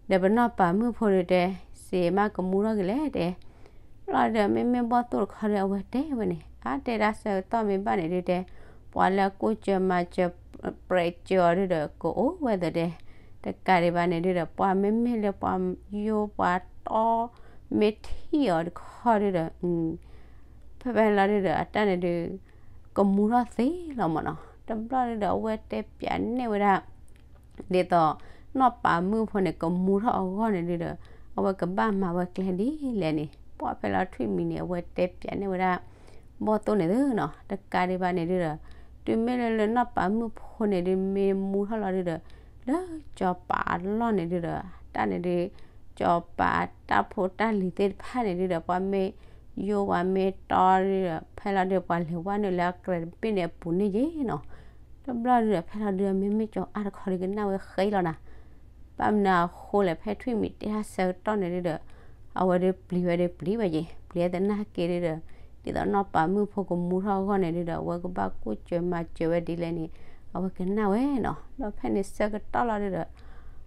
ဒီးပနီၢ်ပၤမုၣ်ဖိဒုးတဲ စံးမးကမူထီၣ်က့ၤလဲၣ်တဲ. လီၤဒုးဒီး မ့မ့ၢ်ဘီၣ်သိၣ်တခီဒီး အဝဲတဲဝဲန့ၣ် အါတဲဒၣ်ဆၢကတီၢ်မ့ၢ်ဘၣ်န့ၣ်ဒုးတဲ ပှၤလၢကူၣ်စၢၤမၤစၢၤ ပြဲးစၢၤအီၤဒုးဒီး ကအိၣ်ဝဲသ့ၣ်တဲ. တကးဒံးဘၣ်န့ၣ်ဒုးဒီး ပှၤမ့မ့ၢ်လၢပှၤယိပှၤတီ မ့ၢ်ထံၣ်အီၤတခီဒုးဒီး ဖဲဖဲလီၤဒုးဒီး အတၢ်န့ၣ်ဒုး ကမူထီၣ်သ့လီၤမးနီၤ. တဘျီဒုးဒီး အဝဲတဲပၠးနဲၣ်ဝဲဒၣ် ဒ်သိး နီၢ်ပၤမုၣ်ဖိန့ၣ် ကမူထီၣ်အဂီၢ်န့ၣ်ဒုးဒီး အဝဲကဘၣ်မၤဝဲကျဲဒ်လဲၣ်န့ၣ် ပှၢ်ဖဲလီၤထွံၣ်မံၤန့ၣ် အဝဲတဲပၠးနဲၣ်ဝဲဒၣ် ဘီၣ်သိၣ်န့ၣ်သုနီၤ. တကးဒံးဘၣ်န့ၣ်ဒုးဒီး တုၤမ့ၢ်လၢလၢနီၢ်ပၤမုၣ်ဖိန့ၣ်ဒုး မ့ၢ်မူထီၣ်လီၤဒုးဒီး လၢကၠီၤပၤအလီၢ်န့ၣ်ဒုးဒီး တၢ်န့ၣ်ဒုး ကၠီၤပၤတၢ်ဖိတၢ်လံၤသ့ၣ်တဖၣ်န့ၣ်ဒုးဒီး ပှၤမ့ၢ်ယိပှၤမ့ၢ်တီဒုးဒီး ဖဲလီၤဒုး ပှၤလဲၤဝဲနုာ်လၢအကြဲးတဘ့ၣ်န့ၣ်အပူၤန့ၣ်ယ့နီၤ. တဘျီဒုးဒီး ဖဲလီၤဒုးဒီး မ့မ့ၢ်ကၠီၤအါတခီဒုးကနၣ်ဝဲဃဲလီၤနီၤ. ဘၣ်မနုၤအဃိလဲၣ် ဖဲထွံၣ်မံၤတဲတၢ်ဆၢကတီၢ်န့ၣ်ဒုးဒီး အဝဲဒုးပျံၤဝဲဒုးပျံၤဝဲယ့ ပျံၤတနာ်က့ဒုးဒီး ဒ်သိးနီၢ်ပၤမုၣ်ဖိကမူထီၣ်အဂီၢ်န့ၣ်ဒုးဒီး အဝဲကဘၣ်ကူၣ်စၢၤမၤစၢၤဝဲဒ်လဲၣ်န့ၣ် အဝဲကနၣ်ဝဲနီၤ. ဒီးဖဲန့ၣ်ဆၢကတီၢ်လီၤဒုးဒီး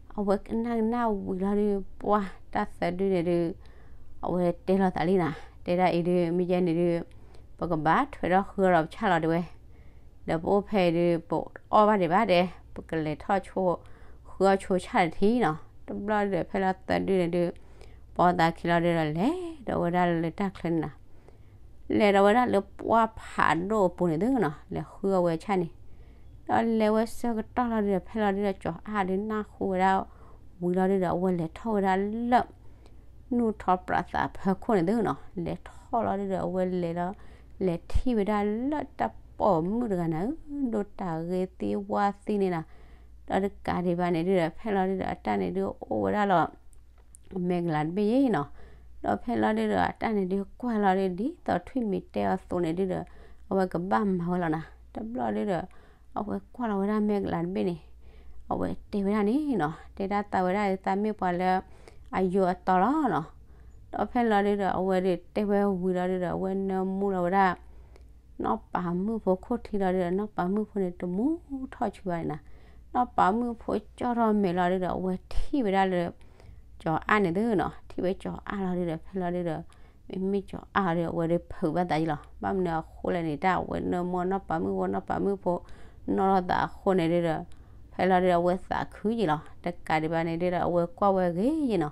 အဝဲကနၣ်ကနၣ်ဝံၤလီၤဒုး ပှၢ်တၢ်သၢဒုန့ၣ်ဒုး အဝဲတဲလိာ်သးလံနီၤ. တဲဒၣ်အံၤဒုး မ့ၢ်ယဲန့ၣ်ဒုး ပကဘၣ်ထွဲထီၣ်ဃုအီၣ်ဒီးပဆၣ်လီၤတဲဝဲ ဒီးပအိၣ်ဖဲအံၤဒုး ပအီၣ်ဘၣ်ဒံးဘၣ်တဲ ပကလဲၤထီၣ်ဆိ ဃုအီၣ်ဆိဆၣ်တထံၣ်နီၤ. တဘျီဒုးဒီး ဖဲလီၤသၢဒုန့ၣ်ဒုး ပှၤသးခံလီၤဒုးဒီး လဲၤဒီးဝဲဒၣ်လၢတၢ်ချၢန့ၣ်နီၤ. လဲၤဒီးဝဲဒၣ်လၢပှၢ်ဖးဒိၣ်အပူၤန့ၣ်သုနီၤ လဲၤဃုအီၣ်ဝဲဆၣ်န့ၣ်. ဒီးလဲၤဝဲဆၢကတီၢ်လီၤဒုးဒီး ဖဲလီၤဒုးဒီး ကၠီၤအါဒုးနၢ်ဟူဝဲဒၣ်ဝံၤလီၤဒုးဒီး အဝဲလဲၤထီၣ်ဝဲဒၣ်လၢ နူၢ်ထီၣ်ပြးသးဖၢခိၣ်န့ၣ်သုနီၤ. လဲၤထီၣ်လီၤဒုးဒီး အဝဲလဲၤလီၤ လဲၤထံၣ်ဝဲဒၣ်လၢတၢ်ပိာ်မုၣ်တဂၤန့ၣ် ဒိၣ်တၢ်ဂ့ၤသံဝါသံန့ၣ်နီၤ. ဒီးတကးဒံးဘၣ်န့ၣ်ဒုးဒီး ဖဲလီၤဒုးဒီး အတၢ်န့ၣ်ဒုးအိၣ်ဝဲဒၣ်လီၤ မဲာ်ကလၤတဘ့ၣ်ယ့နီၤ. ဒီးဖဲလီၤဒုးဒီး အတၢ်န့ၣ်ဒုးကွၢ်လီၤဒုး ဒ်သိးထွံၣ်မံၤတဲအီၤအသိးန့ၣ်ဒုးဒီး အဝဲကဘၣ်မၤဝဲလီၤနီၤ. တဘျီဒုးဒီး အဝဲကွၢ်လီၤဝဲဒၣ်မဲာ်ကလၤတဘ့ၣ်န့ၣ် အဝဲတဲဝဲဒၣ်န့ၣ်နီၤ တဲဒၣ်သးဝဲဒၣ် သးမ့ၢ်ပှၤလၢ အယိအတီလီၤနီၤ. ဒီးဖဲလီၤဒုးဒီး အဝဲဒုးတဲဝဲဝံၤလီၤဒုးဒီး အဝဲနၢမူလီၤဝဲဒၣ် နီၢ်ပၤမုၣ်ဖိခိၣ်ထံလီၤဒုးဒီး နီၢ်ပၤမုၣ်ဖိန့ၣ်တမူထီၣ်ဆူဘၣ်န့ၣ်နီၤ. နီၢ်ပၤမုၣ်ဖိကၠီၣ်ထီၣ်မဲာ်လီၤဒုးဒီး အဝဲထံၣ်ဝဲဒၣ်လၢ ကၠီၤအါန့ၣ်သုနီၤ. ထံၣ်ဝဲကၠီၤအါလီၤဒုးဒီး ဖဲလီၤဒုးဒီး မ့မ့ၢ်ကၠီၤအါလီၤဒုး အဝဲဒုးဖုးဘၣ်သးယ့လီၤ. ဘၣ်မနုၤအဃိလဲၣ်န့ၣ် တၢ်အဝဲနၢမူနီၢ်ပၤမုၣ်ဖိ နီၢ်ပၤမုၣ်ဖိ နီၢ်ထီၣ်သးအဃိန့ၣ်ဒုးဒီး ဖဲလီၤဒုးဒီး အဝဲသးခုယ့လီၤ. တကးဒံးဘၣ်န့ၣ်ဒုးဒီး အဝဲကွၢ်ဝဲဂ့ၤယ့နီၤ.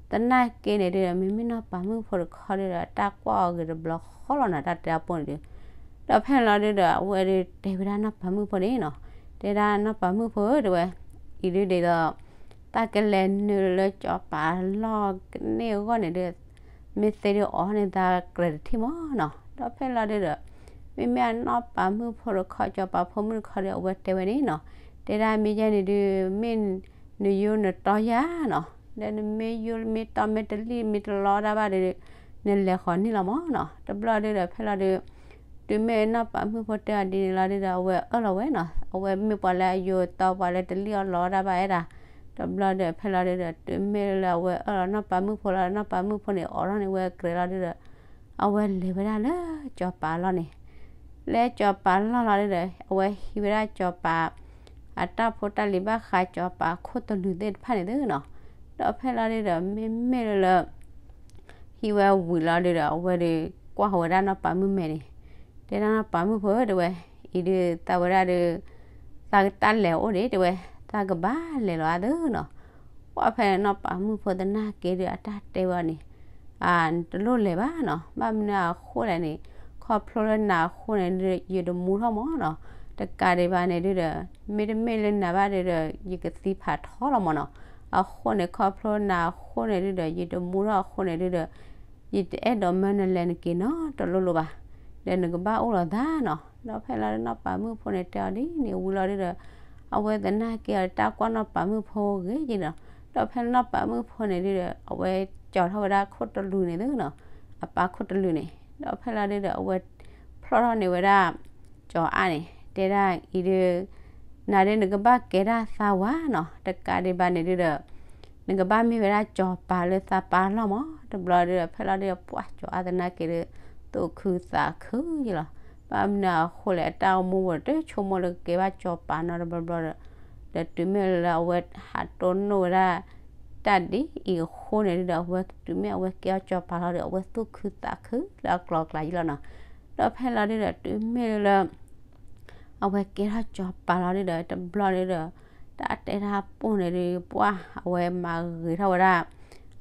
သနာ်က့န့ၣ်ဒုးဒီး မ့မ့ၢ်နီၢ်ပၤမုၣ်ဖိတခီဒုးဒီး တၢ်ကွၢ်အီၤဂ့ၤတဘျီဃီလီၤနီၤ တၢ်တဲအပူၤန့ၣ်ဒုး. ဒီးဖဲလီၤဒုးဒီး အဝဲဒုးတဲဝဲဒၣ်နီၢ်ပၤမုၣ်ဖိန့ၣ်နီၤ. တဲဒၣ်နီၢ်ပၤမုၣ်ဖိဧၢ တဲဝဲ အံၤဒုးဒ်သိး တၢ်ကလဲၤနုာ်လၢကၠီၤပၤလီၢ်ကန့ၢ်အဂီၢ်န့ၣ်ဒုး မ့ၢ်သ့ဒုးအီၤန့ၣ် သးကြၢးတထံၣ်မးနီၤ. ဒီးဖဲလီၤဒုးဒီး မ့မ့ၢ်အနီၢ်ပၤမုၣ်ဖိတခီ ကၠီၤပၤဖိမုၣ်တခီဒီး အဝဲတဲဝဲန့ၣ်နီၤ. တဲဒၣ်မ့ၢ်ယဲန့ၣ်ဒုး မ့ၢ်နယိနတီယၤနီၤ. ဒီးနမ့ၢ်ယိမ့ၢ်တီမ့ၢ်တလံၣ်မ့ၢ်တလီတၢ်ဘၣ်ဒီး နလဲၤဃီၤန့ၣ်လီၤမးနီၤ. တဘျီဒုးဒီး ဖဲလီၤဒုး တုၤမ့ၢ်နီၢ်ပၤမုၣ်ဖိတဲအီၤဒ်န့ၣ်လီၤဒုဒီး အဝဲအၢၣ်လီၤဝဲနီၤ, အဝဲမ့ၢ်ပှၤလၢအယိၤတီပှၤလၢတလံၣ်အီၣ်လီအီၣ်တၢ်ဘၣ်အဲၣ်ဒၣ်, တဘျီဒီးဖဲလီၤဒုဒီး တုၤမ့ၢ်လၢအဝဲအၢၣ်လီၤနီၢ်ပၤမုၣ်ဖိလီၤဒီး နီၢ်ပၤမုၣ်ဖိန့ၣ် အိးထီၣ်န့ၢ်ဝဲအကြဲးလီၤဒုဒီး အဝဲလဲၤဝဲဒၣ်လၢကၠီၤပၤအလီၢ်န့ၣ်, လၢကၠီၤပၤလီၢ်လီၤဒုဒီး အဝဲဟံးဝဲဒၣ်ကၠီၤပၤ အတၢ်ဖိတၢ်လံၤဘၣ်ဃးကၠီၤပၤခိၣ်တလုာ်သ့ၣ်တဖၣ်န့ၣ်သုနီၤ, ဒီးဖဲလီၤဒုဒီး မ့မ့ၢ်လၢလၢ ဟံးဝဲဝံၤလီၤဒုဒီး အဝဲဒီးကွၢ်ဃီၤဝဲဒၣ်နီၢ်ပၤမုၣ်မဲာ်န့ၣ်, တဲဒၣ်နီၢ်ပၤမုၣ်ဖိဧၢ တဲဝဲ, အံၤဒုးသးဝဲဒၣ်ဒီး သးကတၢ်လဲၤအိၣ်ဒံး တဲဝဲ, သးကဘၣ်လဲၤလီၤအါသုနီၤ, ပှၢ်ဖဲန့ၣ်နီၢ်ပၤမုၣ်ဖိသနာ်က့ဒီး အတၢ်တဲဝဲအီၤန့ၣ်, နတလိၣ်လဲၤဘၣ်နီၤ, ဘၣ်မနုၤအဃိလဲၣ်န့ၣ်, ခီဖျိလၢနၤအဃိန့ၣ်ဒုဒီး ယတမူထီၣ်မးနီၤ, တကးဒံးဘၣ်န့ၣ်ဒုဒီး မ့တမ့ၢ်လၢနၤဘၣ်ဒုဒီး ယကသံဖးထီလီၤမးနီၤ, အဃိန့ၣ် ခီဖျိနၤအဃိန့ၣ်ဒုဒီး ယတမူထီၣ်အဃိန့ၣ်ဒုဒီး ယတအဲၣ်ဒိးမၢနလဲၤနက့ၤနီတလိၣ်လိၣ်ဘၣ်, ဒီးနကဘၣ်အိၣ်လီၤသးနီၤ, ဒီးဖဲလီၤဒုနီၢ်ပၤမုၣ်ဖိန့ၣ်တဲအီၤဒ်န့ၣ်ဝံၤလီၤဒုဒီး အဝဲသနာ်က့အီၤတၢ်ကွၢ်နီၢ်ပၤမုၣ်ဖိဂ့ၤက့ၤနီၤ, ဒီးဖဲလီၤနီၢ်ပၤမုၣ်ဖိန့ၣ်ဒုဒီး အဝဲကၠီၤထီၣ်ဝဲဒၣ်ခိၣ်တလုာ်န့ၣ်သုနီၤ, အပၤခိၣ်တလုာ်န့ၣ်, ဒီးဖဲလီၤဒုဒီး အဝဲဖျီၣ်ထီၣ်န့ၢ်ဝဲဒၣ် ကၠီၤအါန့ၣ် တဲဒၣ်အံၤဒုး နၤဒုးနကဘၣ်ကဲဒၣ်သးဝဲနီၤ, တကးဒံးဘၣ်န့ၣ်ဒုဒီး နကဘၣ်မ့ၢ်ဝဲဒၣ်ကၠီၤပၤလၢသးပၤလီၢ်မး, တဘျီဒုဒီး ဖဲလီၤဒုဒီး ပှၢ်ကၠီၤအါသနာ်က့ဒီး သူၣ်ခုသးခုယလီၤ, ဘၣ်မနုၤအဃိလဲၣ် အတၢ်အိၣ်မူပူၤတဆိကမိၣ်လၢကကဲဘၣ်ကၠီၤပၤနီတဘျီဘျီဒီး, ဒီးတုၤမ့ၢ်လၢအဝဲဟးတိၢ်နီၣ်ဝဲဒၣ် တၢ်ဒ်အံၤအဃိန့ၣ်ဒုဒီး အဝဲတုၤမ့ၢ်အဝဲကဲထီၣ်ကၠီၤပၤလီၤဒီး အဝဲသူၣ်ခုသးခုလၢအကျိၤအကျဲယလီၤနီၤ, ဒီးဖဲလီၤဒုဒီး တုၤမ့ၢ်လၢ အဝဲကဲထီၣ်ကၠီၤပၤလီၤဒုဒီး တဘျီဒုဒီး တၢ်တဲတၢ်ပိၢ်န့ၣ်ဒုး ပှၢ်အဝဲမၤဂ့ၤထီၣ်ဝဲဒၣ်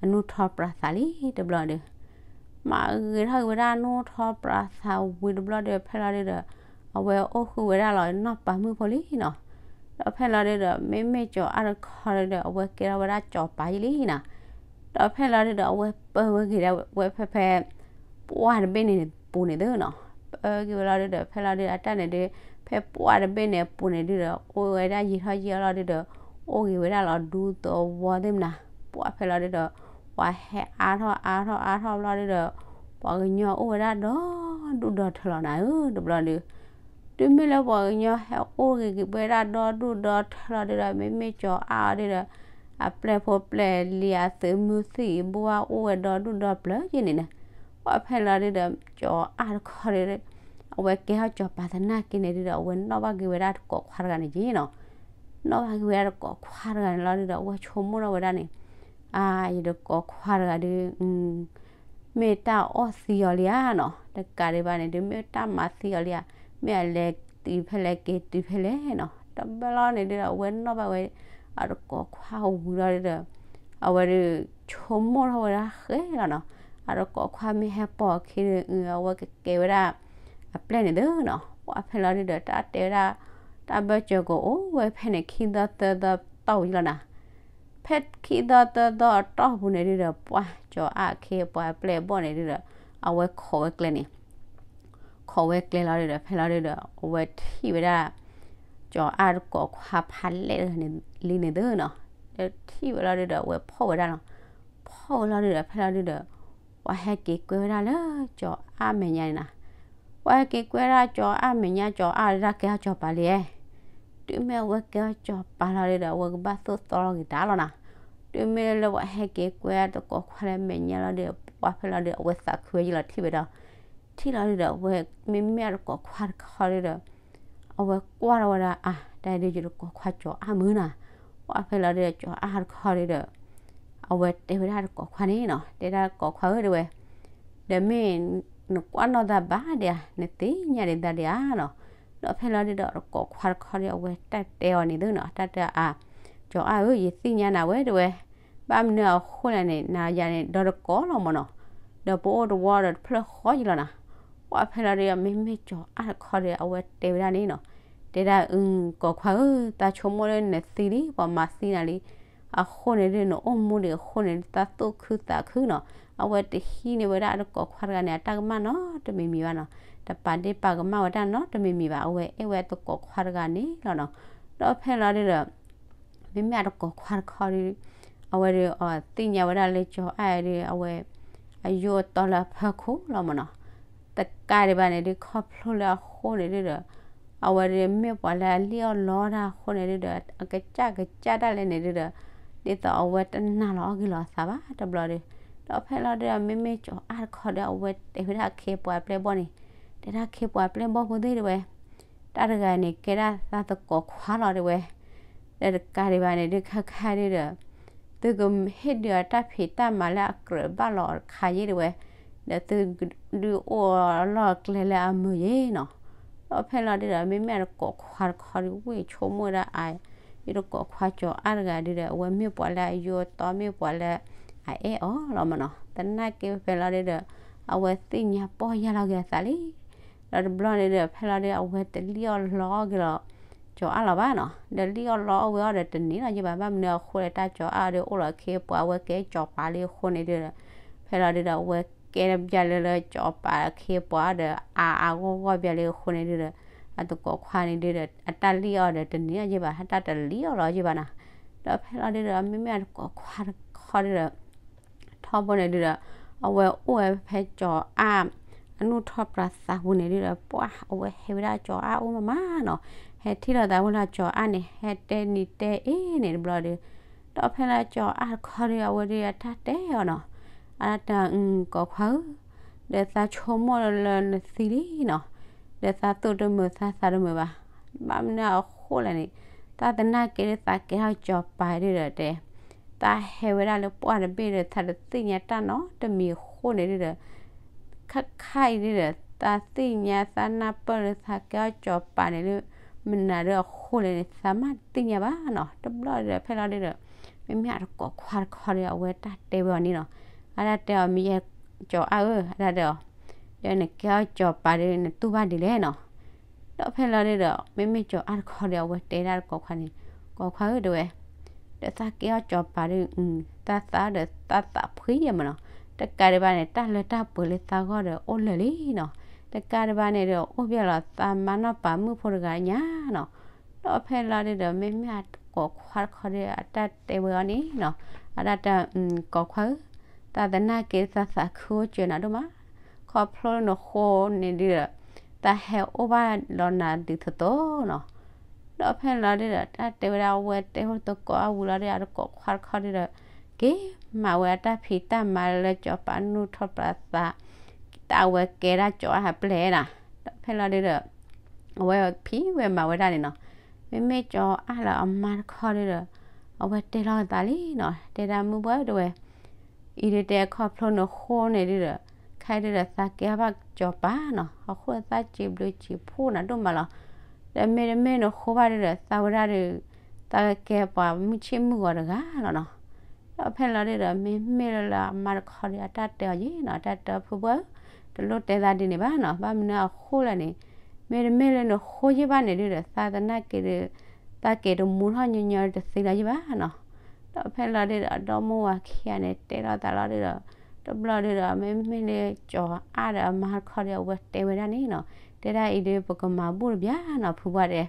အနူၢ်ထီပြးသးလံတဘျီဒုး, မၤဂ့ၤထီၣ်က့ၤဝဲဒၣ်အနူၢ်ထီပြးသးဝံၤတဘျီဒုး ဖဲလီၤဒုဒီး အဝဲအိၣ်ဃုာ်ဝဲဒၣ်လီၤနီၢ်ပၤမုၣ်ဖိလံနီၤ, ဒီးဖဲလီၤဒုဒီး မ့မ့ၢ်ကၠီၤအါတခီဒုဒီး အဝဲကဲထီၣ်ဝဲဒၣ်ကၠီၤပၤယလံနီၤ, ဒီးဖဲလီၤဒုဒီး အဝဲပၢဝဲဂ့ၤဒၣ်ဝဲဖဲဖဲ ပှၢ်တဘ့ၣ်န့ၣ်ပူၤန့ၣ်သုနီၤ, ပၢက့ၤဝဲလီၤဒုဒီး ဖဲလီၤဒုဒီး အတၢ်န့ၣ်ဒုး ဖဲပှၢ်တဘ့ၣ်န့ၣ်အပူၤန့ၣ်ဒုဒီး အိၣ်ဝဲဒၣ်ယံာ်ထီၣ်ယံာ်ထီၣ်လီၤဒုဒီး အိၣ်ဂ့ၤဝဲဒၣ်လီၤဒူသဝီသ့ၣ်မနၤ, ပှၢ်ဖဲလီၤဒုဒီး ပှၤဟဲအါထီၣ်အါထီၣ်အါထီၣ်ဘျီဒုဒီး ပှၤကညီအိၣ်ဝဲဒၣ်ဒီဒူၣ်ဒီထၢလီၤနၤဧၢ တဘျီဒုး တုၤမ့ၢ်လၢပှၤကညီဟဲအိၣ်ဂ့ၤက့ၤဝဲဒၣ်ဒီဒူၣ်ဒီထၢလီၤဒုဒီး မ့မ့ၢ်ကၠီၤအါအီၤဒုဒီး အပျဲၢ်ဖိပျဲၢ်လံၤအသုးမုၢ်သံၣ်အဘိဘၣ်အိၣ်ဝဲဒီဒူၣ်ဒီပျၢၤက့ၤန့ၣ်န့ၣ်, ပှၢ်ဖဲလီၤဒုဒီး ကၠီၤအါတခီဒုဒီး အဝဲကဲထီၣ်ကၠီၤပၤသနာ်က့န့ၣ်ဒုဒီး အဝဲနီၣ်ဘၣ်က့ၤဝဲဒၣ်တကိးခွါတဂၤန့ၣ်က့ၤနီၤ, နီၣ်ဘၣ်က့ၤဝဲဒၣ်တကိးခွါတဂၤန့ၣ်လီၤဒုဒီး အဝဲဆိကမိၣ်ထီၣ်ဝဲဒၣ်န့ၣ်, အါ ယတကိးခွါတဂၤဒု မ့ၢ်တၢ်အီၣ်သံအီၤလံဧါနီၤ, တကးဒံးဘၣ်န့ၣ်ဒုး မ့ၢ်တၢ်မၤသံအီၤလံဧါ, မ့ၢ်အလဲၤတုၤဖဲလဲၣ်က့ၤတုၤဖဲလဲၣ်နီၤ, တဘျီလီၤန့ၣ်ဒုဒီး အဝဲနီၣ်ဘၣ်ဝဲ အတကိးခွါဝံၤလီၤဒုဒီး အဝဲဒုး ဆိကမိၣ်ထီၣ်ဝဲဒၣ်ဃဲလီၤနီၤ, အတကိးခွါမ့ၢ်ဟဲပိာ်အခံဒီး အဝဲကကဲဝဲဒၣ် အပျဲၢ်န့ၣ်သုနီၤ, ပှၢ်ဖဲလီၤဒုဒီး တၢ်တဲဝဲဒၣ် တၢ်ဘၢၣ်စၢၤကအိၣ်ဝဲဖဲန့ၣ် ခံသီသၢသီတီၢ်ဝံၤလီၤနၤ, ဖဲခံသီသၢသီအတီၢ်ပူၤန့ၣ်ဒုဒီး ပှၢ်ကၠီၤအါအခ့အပှၤအပျဲၢ်အဘီၣ်န့ၣ်ဒုဒီး အဝဲခိးဝဲကျဲန့ၣ်, ခိးဝဲကျဲလီၤဒုဒီး ဖဲလီၤဒုဒီး အဝဲထံၣ်ဝဲဒၣ် ကၠီၤအါတကိးခွါဖးလဲၢ်တဂၤန့ၣ်လံန့ၣ်သုနီၤ, ဒီးထံၣ်ဝဲလီၤဒုဒီး အဝဲဖီၣ်ဝဲဒၣ်လီၤ, ဖီၣ်ဝဲလီၤဒုဒီး ဖဲလီၤဒုဒီး ပှၤဟဲက့ၤကွဲဝဲဒၣ်လၢကၠီၤအါမဲာ်ညါန့ၣ်နၤ, ပှၤဟဲက့ၤကွဲဒၣ်ကၠီၤအါမဲာ်ညါ ကၠီၤအါဒၣ်ကဲထီၣ်ကၠီၤပၤလံဧါ, တုၤမ့ၢ်အဝဲကဲထီၣ်ကၠီၤပၤလီၤဒုဒီး အဝဲကဘၣ်သိၣ်သီလီၤဂ့ၤတၢ်လီၤနၤ, တုၤမ့ၢ်လၢပှၤဟဲက့ၤကွဲတကိးခွါလၢမဲာ်ညါလီၤဒုဒီး ပှၢ်ဖဲလီၤဒုဒီး အဝဲသးခုဝဲယလီၤထံၣ်ဝဲဒီး ထံၣ်လီၤဒုဒီး အဝဲမ့မ့ၢ်အတကိးခွါတခီဒုဒီး အဝဲကွၢ်ထီၣ်ဝဲဒၣ်အါ တၢ်ဒုးယတကိးခွါကၠီၤအါမုၢ်နၤ, ပှၢ်ဖဲလီၤဒုဒီး ကၠီၤအါတခီဒုဒီး အဝဲတဲဝဲဒၣ်တကိးခွါန့ၣ်နီၤ, တဲဒၣ်တကိးခွါဧၢ တဲဝဲ, ဒီးမ့ၢ်နကွၢ်နီၣ်သးဘၣ်ဒံးဧါ, နသ့ၣ်ညါဒံးသးဒံးဧါနီၤ, ဒီးဖဲလီၤဒုဒီးတကိးခွါတခီဒု အဝဲတၢ်တဲအီၤန့ၣ်သုနီၤ, တၢ်တဲအါ, ကၠီၤအါဧၢ ယသ့ၣ်ညါနၤဝဲ တဲဝဲ, ဘၣ်မနုၤအဃိလဲၣ်န့ၣ် နၤယၤန့ၣ် ဒီတကိးလီၤမးနီၤ, ဒီးပအိၣ်တဝီဒီးတဖျၢၣ်ဃီယလီၤနၤ, ပှၢ်ဖဲလီၤဒုဒီး မ့မ့ၢ်ကၠီၤအါတခီဒု အဝဲတဲဝဲဒၣ်န့ၣ်နီၤ, တဲဒၣ်အု ကိးခွါဧၢ သးဆိကမိၣ်လၢနသံလံ ပှၤမၤသံနၤလံ, အဃိန့ၣ်ဒု နအိၣ်မူဒံးအဃိန့ၣ် သးသူၣ်ခုသးခုနီၤ, အဝဲတဟံးန့ၢ်ဝဲဒၣ်အတကိးခွါတဂၤန့ၣ် အတၢ်ကမၣ်နီတမံၤမံၤဘၣ်နီၤ, တပာ်ဒ့ၣ်ပာ်ကမၣ်ဝဲတၢ်နီတမံၤမံၤဘၣ်, အဝဲအဲၣ်ဝဲအတကိးခွါတဂၤန့ၣ်လီၤနီၤ, ဒီးဖဲလီၤဒုဒီး မ့မ့ၢ်အတကိးခွါတခီဒု အဝဲဒု သ့ၣ်ညါဝဲဒၣ်လၢကၠီၤအါဒု အဝဲ အယိအတီလၢအဖီခိၣ်လီၤမးနီၤ, တကးဒံးဘၣ်န့ၣ်ဒုး ခီဖျိလၢအဃိန့ၣ်ဒုးဒီး အဝဲဒုးမ့ၢ်ပှၤလၢအလံၣ်အီၣ်လီအီၣ်တၢ်အဃိန့ၣ်ဒုးဒီး အကစၢ်ကစၢ်ဒၣ်လဲာ်န့ၣ်ဒုးဒီး ဒ်သိးအဝဲတနာ်လီၤအီၣ်ဂ့ၤလီၤအသးဘၣ်တဘျီဒီး ဒီးဖဲလီၤဒုးဒီး မ့မ့ၢ်ကၠီၤအါတခီဒီး အဝဲတဲဝဲဒၣ်အခ့အပှၤအပျဲၢ်အဘီၣ်န့ၣ်, တဲဒၣ်ခ့ပှၤအပျဲၢ်အဘီၣ်ဖိသ့ၣ်တဲဝဲ, တၢ်တဂၤန့ၣ် ကဲဒၣ်သးသကိးခွါလီၤတဲဝဲ, ဒီးတကးဒံးဘၣ်န့ၣ်ဒုး ခဲခါဒုးဒီး သုကဟ့ၣ်ဒုးအတၢ်ဖံးတၢ်မၤလၢအကြၢးဘၣ်လီၤတခါယ့ၣ်တဲဝဲ, ဒီးသုဒုးအိၣ်အလီၢ်အကျဲလၢအမုာ်ယ့ၣ်နီၤ. ဒီးဖဲလီၤဒုးဒီး မ့မ့ၢ်အသကိးခွါတခီဒုး ဝ့ၢ်ဆိကမိၣ်ဝဲဒၣ်အါ, ယသကိးခွါကၠီၤအါတဂၤဒုးဒီး အဝဲမ့ၢ်ပှၤလၢအယိအသီ မ့ၢ်ပှၤလၢအအဲၣ်အီၤလီၤမးနီၤ. သနာ်က့ဖဲလီၤဒုးဒီး အဝဲသ့ၣ်ညါပီၢ်ယၢ်လီၤက့ၤအသးလံ. ဒီးတဘျီန့ၣ်ဒီး ဖဲလီၤဒုး အဝဲတလံၣ်အီၣ်လီအီၣ်က့ၤလီၤ ကၠီၤအါလီၤဘၣ်နီၤ. ဒီးလံၣ်အီၣ်လီအီၣ်ဝဲအီၤဒီးတန့ၢ်လီၤယ့ၣ်ဘၣ်. ဘၣ်မနုၤအဃိလဲၣ် တၢ်ကၠီၤအါအီၤဒီး အိၣ်လီၤအခ့အပှၤ အဝဲကဲကၠီၤပၤလံအဃိန့ၣ်ဒုးဒီး ဖဲလီၤဒုးဒီး အဝဲကဲဘျီလၢလၢကၠီၤပၤအခ့အပှၤဒီး အါအါဂီၢ်ဂီၢ်ဘျီလံအဃိန့ၣ်ဒုးဒီး အသကိးခွါန့ၣ်ဒုးဒီး အတၢ်လံၣ်အီၣ်ဒီးတန့ၢ်လီၤယ့ၣ်ဘၣ်, အတၢ်တလံၣ်အီၣ်လီၤယ့ၣ်ဘၣ်နီၤ. ဒီးဖဲလီၤဒုးဒီး မ့မ့ၢ်အသကိးခွါတခီဒုးဒီး ထီဘိန့ၣ်ဒုးဒီး အဝဲအိၣ်ဝဲဖဲကၠီၤအါ အနူၢ်ထီၣ်ပြးသးပူၤန့ၣ်ဒုးဒီး ပှၢ် အဝဲဟဲဝဲဒၣ်ကၠီၤအါအိၣ်မးမးနီၤ. ဟဲထံၣ်လိာ်သးဝဲလၢကၠီၤအါန့ၣ် ဟဲတဲနံၤတဲအ့န့ၣ်တဘျီဒီး ဒီးဖဲလၢကၠီၤအါတခီဒုး အဝဲဒုးအတၢ်တဲအီၤနီၤ, အတၢ် ကိးခွါဧၢ, ဒီးသးဆိကမိၣ်လၢနသံလံနီၤ, ဒီးသးသူၣ်တမုာ်သးသးတမုာ်ဘၣ်. ဘၣ်မနုၤအဃိလဲၣ်န့ၣ် သးသနာ်က့ဒုး သးကဲထီၣ်ကၠီၤပၤဒုးဒီးတဲ သးဟဲဝဲဒၣ်လၢပှၢ်တဘ့ၣ်ဒီး သးတသ့ၣ်ညါတၢ်နီတမံၤအဃိန့ၣ်ဒုးဒီး ခါခါအံၤဒုးဒီး သးသ့ၣ်ညါသးနၢ်ပၢၢ်လၢသးကဲထီၣ်ကၠီၤပၤန့ၣ်ဒုး မနုၤဒုးအဃိလဲၣ်န့ၣ် သးမ့ၢ်တသ့ၣ်ညါဘၣ်နီၤ. တဘျီဒီး ဖဲလီၤဒုးဒီး မ့မ့ၢ်အသကိးခွါတခီဒီး အဝဲတၢ်တဲဝဲအီၤန့ၣ်နီၤ, အတၢ်တဲအီၤ မ့ၢ်ယဲကၠီၤအါဧၢ အတၢ်တဲအီၤ, ဒီးနကဲထီၣ်ကၠီၤပၤဒီး နတူၢ်ဘၣ်ဒ်လဲၣ်နီၤ. ဒီးဖဲလီၤဒုးဒီး မ့မ့ၢ်ကၠီၤအါတခီဒီး အဝဲတဲဒၣ်သကိးခွါန့ၣ်, ကိးခွါဧၢ တဲဝဲ, ဒီးသးကဲထီၣ်ကၠီၤပၤဒီး သးသးဒီးသးသးဖှံယဲၢ်မးနီၤ. တကးဒံးဘၣ်န့ၣ် တၢ်လၢတၢ်ပှဲၤလၢသးဂီၢ်ဒီးအိၣ်လၢာ်လံနီၤ. တကးဒံးဘၣ်န့ၣ်ဒီး အိၣ်ဘၣ်လီၤသးမါနီၢ်ပၤမုၣ်ဖိတဂၤညါနီၤ. ဒီးဖဲလီၤဒုးဒီး မ့မ့ၢ်အသကိးခွါတခီဒီး အတၢ်တဲဝဲအီၤန့ၣ်နီၤ, အတၢ်တဲ ကိးခွါဧၢ, သးသနာ်က့ သးသးခုအိၣ်စၢၤနၤဒိၣ်မး, ခီဖျိနဃိန့ၣ်ဒုးဒီး သးဟဲအိၣ်ဘၣ်ဒီးနၤဒ်သိးသိးနီၤ. ဒီးဖဲလီၤဒုးဒီး တၢ်တဲဝဲဒၣ် အဝဲတဲဟိသကိးအဝံၤလီၤဒီး အသကိးခွါတခီဒုးဒီး က့ၤမၤဝဲအတၢ်ဖံးတၢ်မၤလၢကၠီၤပၤနူၢ်ထီၣ်ပြးသး တၢ်အဝဲကဲဒၣ်ကၠီၤအါဟးပျဲၢ်နီၤ. ဒီးဖဲလီၤဒုးဒီး အဝဲဖံးဝဲမၤဝဲဒၣ်န့ၣ်နီၤ, မ့မ့ၢ်ကၠီၤအါလၢအမါတခီဒုးဒီး အဝဲတဲလီၤအသးလံနီၤ, တဲဒၣ်မုၢ်ဘှၢ်တဲဝဲ အံၤဒုးတဲခီဖျိနဃိန့ၣ်ဒုးဒီး ခဲဒုးဒီးသးကဲဘၣ်ကၠီၤပၤနီၤ, အဃိသးစံးဘျုးစံးဖှိၣ်နၤဒိၣ်မးလီၤ. ဒီးမ့တမ့ၢ်နဃိဘၣ်ဒုးဒီး သးဝဲဒၣ်ဒီး သးကကဲပှၤမုၢ်ဆ့ၣ်မုၢ်ဂီၤတဂၤလီၤနီၤ. ဒီးဖဲလီၤဒုးဒီး မ့မ့ၢ်လၢလၢအမါတခီဒီး အတၢ်တဲအီၤယဲနီၤ, တၢ်တဲဖုဘှၢ်ဧၢ, တလိၣ်တဲသးဒ်န့ၣ်ဘၣ်နီၤ, ဘၣ်မနုၤအဃိလဲၣ်န့ၣ် မ့တမ့ၢ်လၢနဃိယဲၢ်ဘၣ်န့ၣ်ဒုးဒီး သးသနာ်က့ဒီး သးက့ၤတမူထီၣ်ညီညီတသ့လၢၤယဲၢ်ဘၣ်နီၤ. ဒီးဖဲလီၤဒုးဒီး အဒီမါဝၤခံဂၤန့ၣ် တဲထီၣ်သးလီၤဒုးဒီး တဘျီဒုးဒီး မ့မ့ၢ်လၢကၠီၤအါဒီးအမါတခီဒီး အဝဲတဲဝဲဒၣ်န့ၣ်နီၤ, တဲဒၣ်အံၤဒုး ပကမၤဘူၣ်တဘျီနီၤ ဖုဘှၢ်တဲ,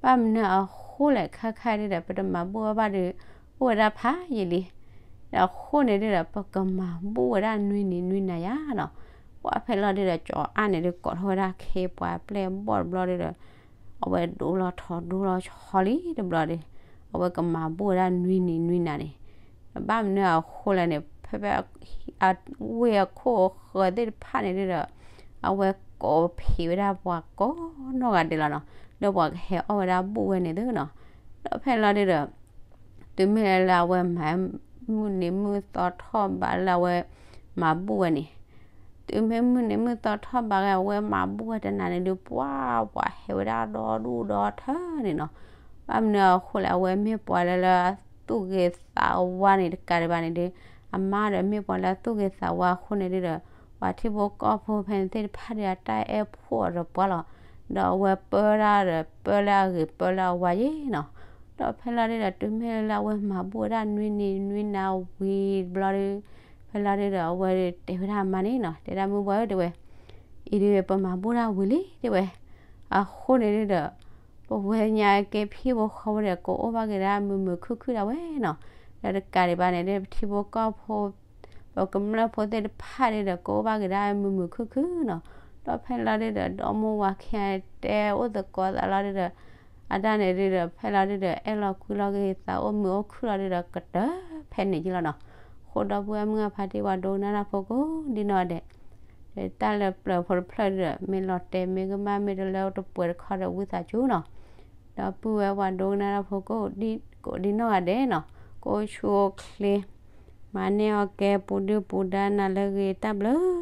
ဘၣ်မနုၤအဃိလဲၣ် ခဲခါဒုးဒီး ပတမၤဘူၣ်ဝဲဘၣ်ဒီး အိၣ်ဝဲဒၣ်ဖးယံာ်လံ ဒီးအဃိန့ၣ်ဒုးဒီး ပကမၤဘူၣ်ဝဲဒၣ်နွံနံၤနွံနၤယါနီၤ. ပှၢ်ဖဲလီၤဒုးဒီး ကၠီၤအါန့ၣ်ဒုး ကိးထီၣ်ဝဲဒၣ်ခ့ပှၤပျဲၢ်ဘီၣ်တဘျီဒုးဒီး အဝဲဒိလီၤထီဒိလီၤဆီလံတဘျီဒီး အဝဲကမၤဘူၣ်ဝဲဒၣ်နွံနံၤနွံနၤန့ၣ်, ဒီးဘၣ်မနုၤအဃိလဲၣ်န့ၣ် ဖဲဖဲ အဝ့ၢ်အခိၣ်အဃၢၤသ့ၣ်တဖၣ်န့ၣ်ဒုးဒီး အဝဲကိးဖံးဝဲဒၣ်ပှၤကိးနီၢ်ဂၤဒဲးလီၤနီၤ, လၢပှၤကဟဲအီၣ်ဝဲဒၣ်ဘူၣ်ဝဲန့ၣ်သုနီၤ. ဒီးဖဲလီၤဒုးဒီး တုၤမ့ၢ်လၢအဝဲမၤမုၢ်နံၤမုၢ်သီထီၣ်ဘးလၢအဝဲမၤဘူၣ်ဝဲန့ၣ်, တုၤမ့ၢ်မုၢ်နံၤမုၢ်သီထီၣ်ဘးဂ့ၤ အဝဲမၤဘူၣ်ဝဲတနၤန့ၣ်ဒုး ပှၤပှၤဟဲဝဲဒၣ်ဒီဒူၣ်ဒီထၢန့ၣ်နီၤ. ဘၣ်မနုၤအဃိလဲၣ် အဝဲမ့ၢ်ပှၤလၢလၢသူၣ်ဂ့ၤသးဝါန့ၣ်တကးဒံးဘၣ်န့ၣ်ဒုး အမါဒီးမ့ၢ်ပှၤလၢသူၣ်ဂ့ၤသးဝါအဃိန့ၣ်ဒုးဒီး ပှၤထံဖိကီၢ်ဖိဖဲန့ၣ်သ့ၣ်တဖၣ်ဒီးအတၢ်အဲၣ်ဖှိၣ်အီၤဒီးပှၤလီၤ. ဒီးအဝဲပၢဒၣ်ဒီးပၢလၢအဂ့ၤပၢလၢအဝါယဲနီၤ. ဒီးဖဲလီၤဒုးဒီး တုၤမ့ၢ်လၢအဝဲမၤဘူၣ်ဝဲဒၣ်နွံနံၤနွံနၤဝံၤတဘျီဒီး ဖဲလီၤဒုးဒီး အဝဲတဲဝဲဒၣ်အမါန့ၣ်နီၤ, တဲဒၣ်မုၢ်ဘှၢ်ဧၢ တဲဝဲ, အံၤဒုးပမၤဘူၣ်ဒၣ်ဝံၤလံ တဲဝဲ. အဃိန့ၣ်ဒုးဒီး ပဝဲညါကဲဖံဖိဃီဖိဒီး ကအိၣ်ဘၣ်က့ၤဒၣ်မုာ်မုာ်ခုၣ်ခုၣ်ဒၣ်ဝဲနီၤ. ဒီးတကးဒံးဘၣ်န့ၣ်ဒုး ပထံဖိကီၢ်ဖိ ပကမျၢၢ်ဖိသ့ၣ်တဖၣ်ဒုးဒီး ကအိၣ်ဘၣ်က့ၤဒၣ်မုာ်မုာ်ခုၣ်ခုၣ်နီၤ. ဒီးဖဲလီၤဒုဒီး ဒီမါဝၤခံဂၤတဲအိၣ်သကိးသးလီၤဒုဒီး အတၢ်န့ၣ်ဒုဒီး ဖဲလီၤဒုဒီး အဲၣ်လီၤကွံလီၤက့ၤသး အိၣ်မုာ်အိၣ်ခုၣ်လီၤဒုဒီး ကတၢၢ်ဖဲန့ၣ်က့လီၤနီၤ. ဃိဒီပုၢ်ဝဲၢ်မုၢ်အဖါတံၢ် ပှၤဒိကနၣ်တၢ်ဖိကိးဒ်နီၢ်ဂၤဒဲး, တၢ်လၢပျၢၤဖိတဖျၢၣ်ဒုဒီး မ့ၢ်လီၤတဲာ်မ့ၢ်ကမၣ် မ့ၢ်တလၢတပှဲၤတခီဒီး ဝံသးစူၤနီၤ. ဒီပုၢ်ဝဲၢ်ပှၤဒိကနၣ်တၢ်ဖိကိးဒ်နီၢ်ဂၤဒဲးနီၤ, ကအိၣ်ဆူၣ်အိၣ်ချ့, မၤန့ၢ်အီၣ်ကဲ ပူၤဒုၣ်ပူၤဒါ နၤလၢအဂ့ၤ တၢ်ဘျုး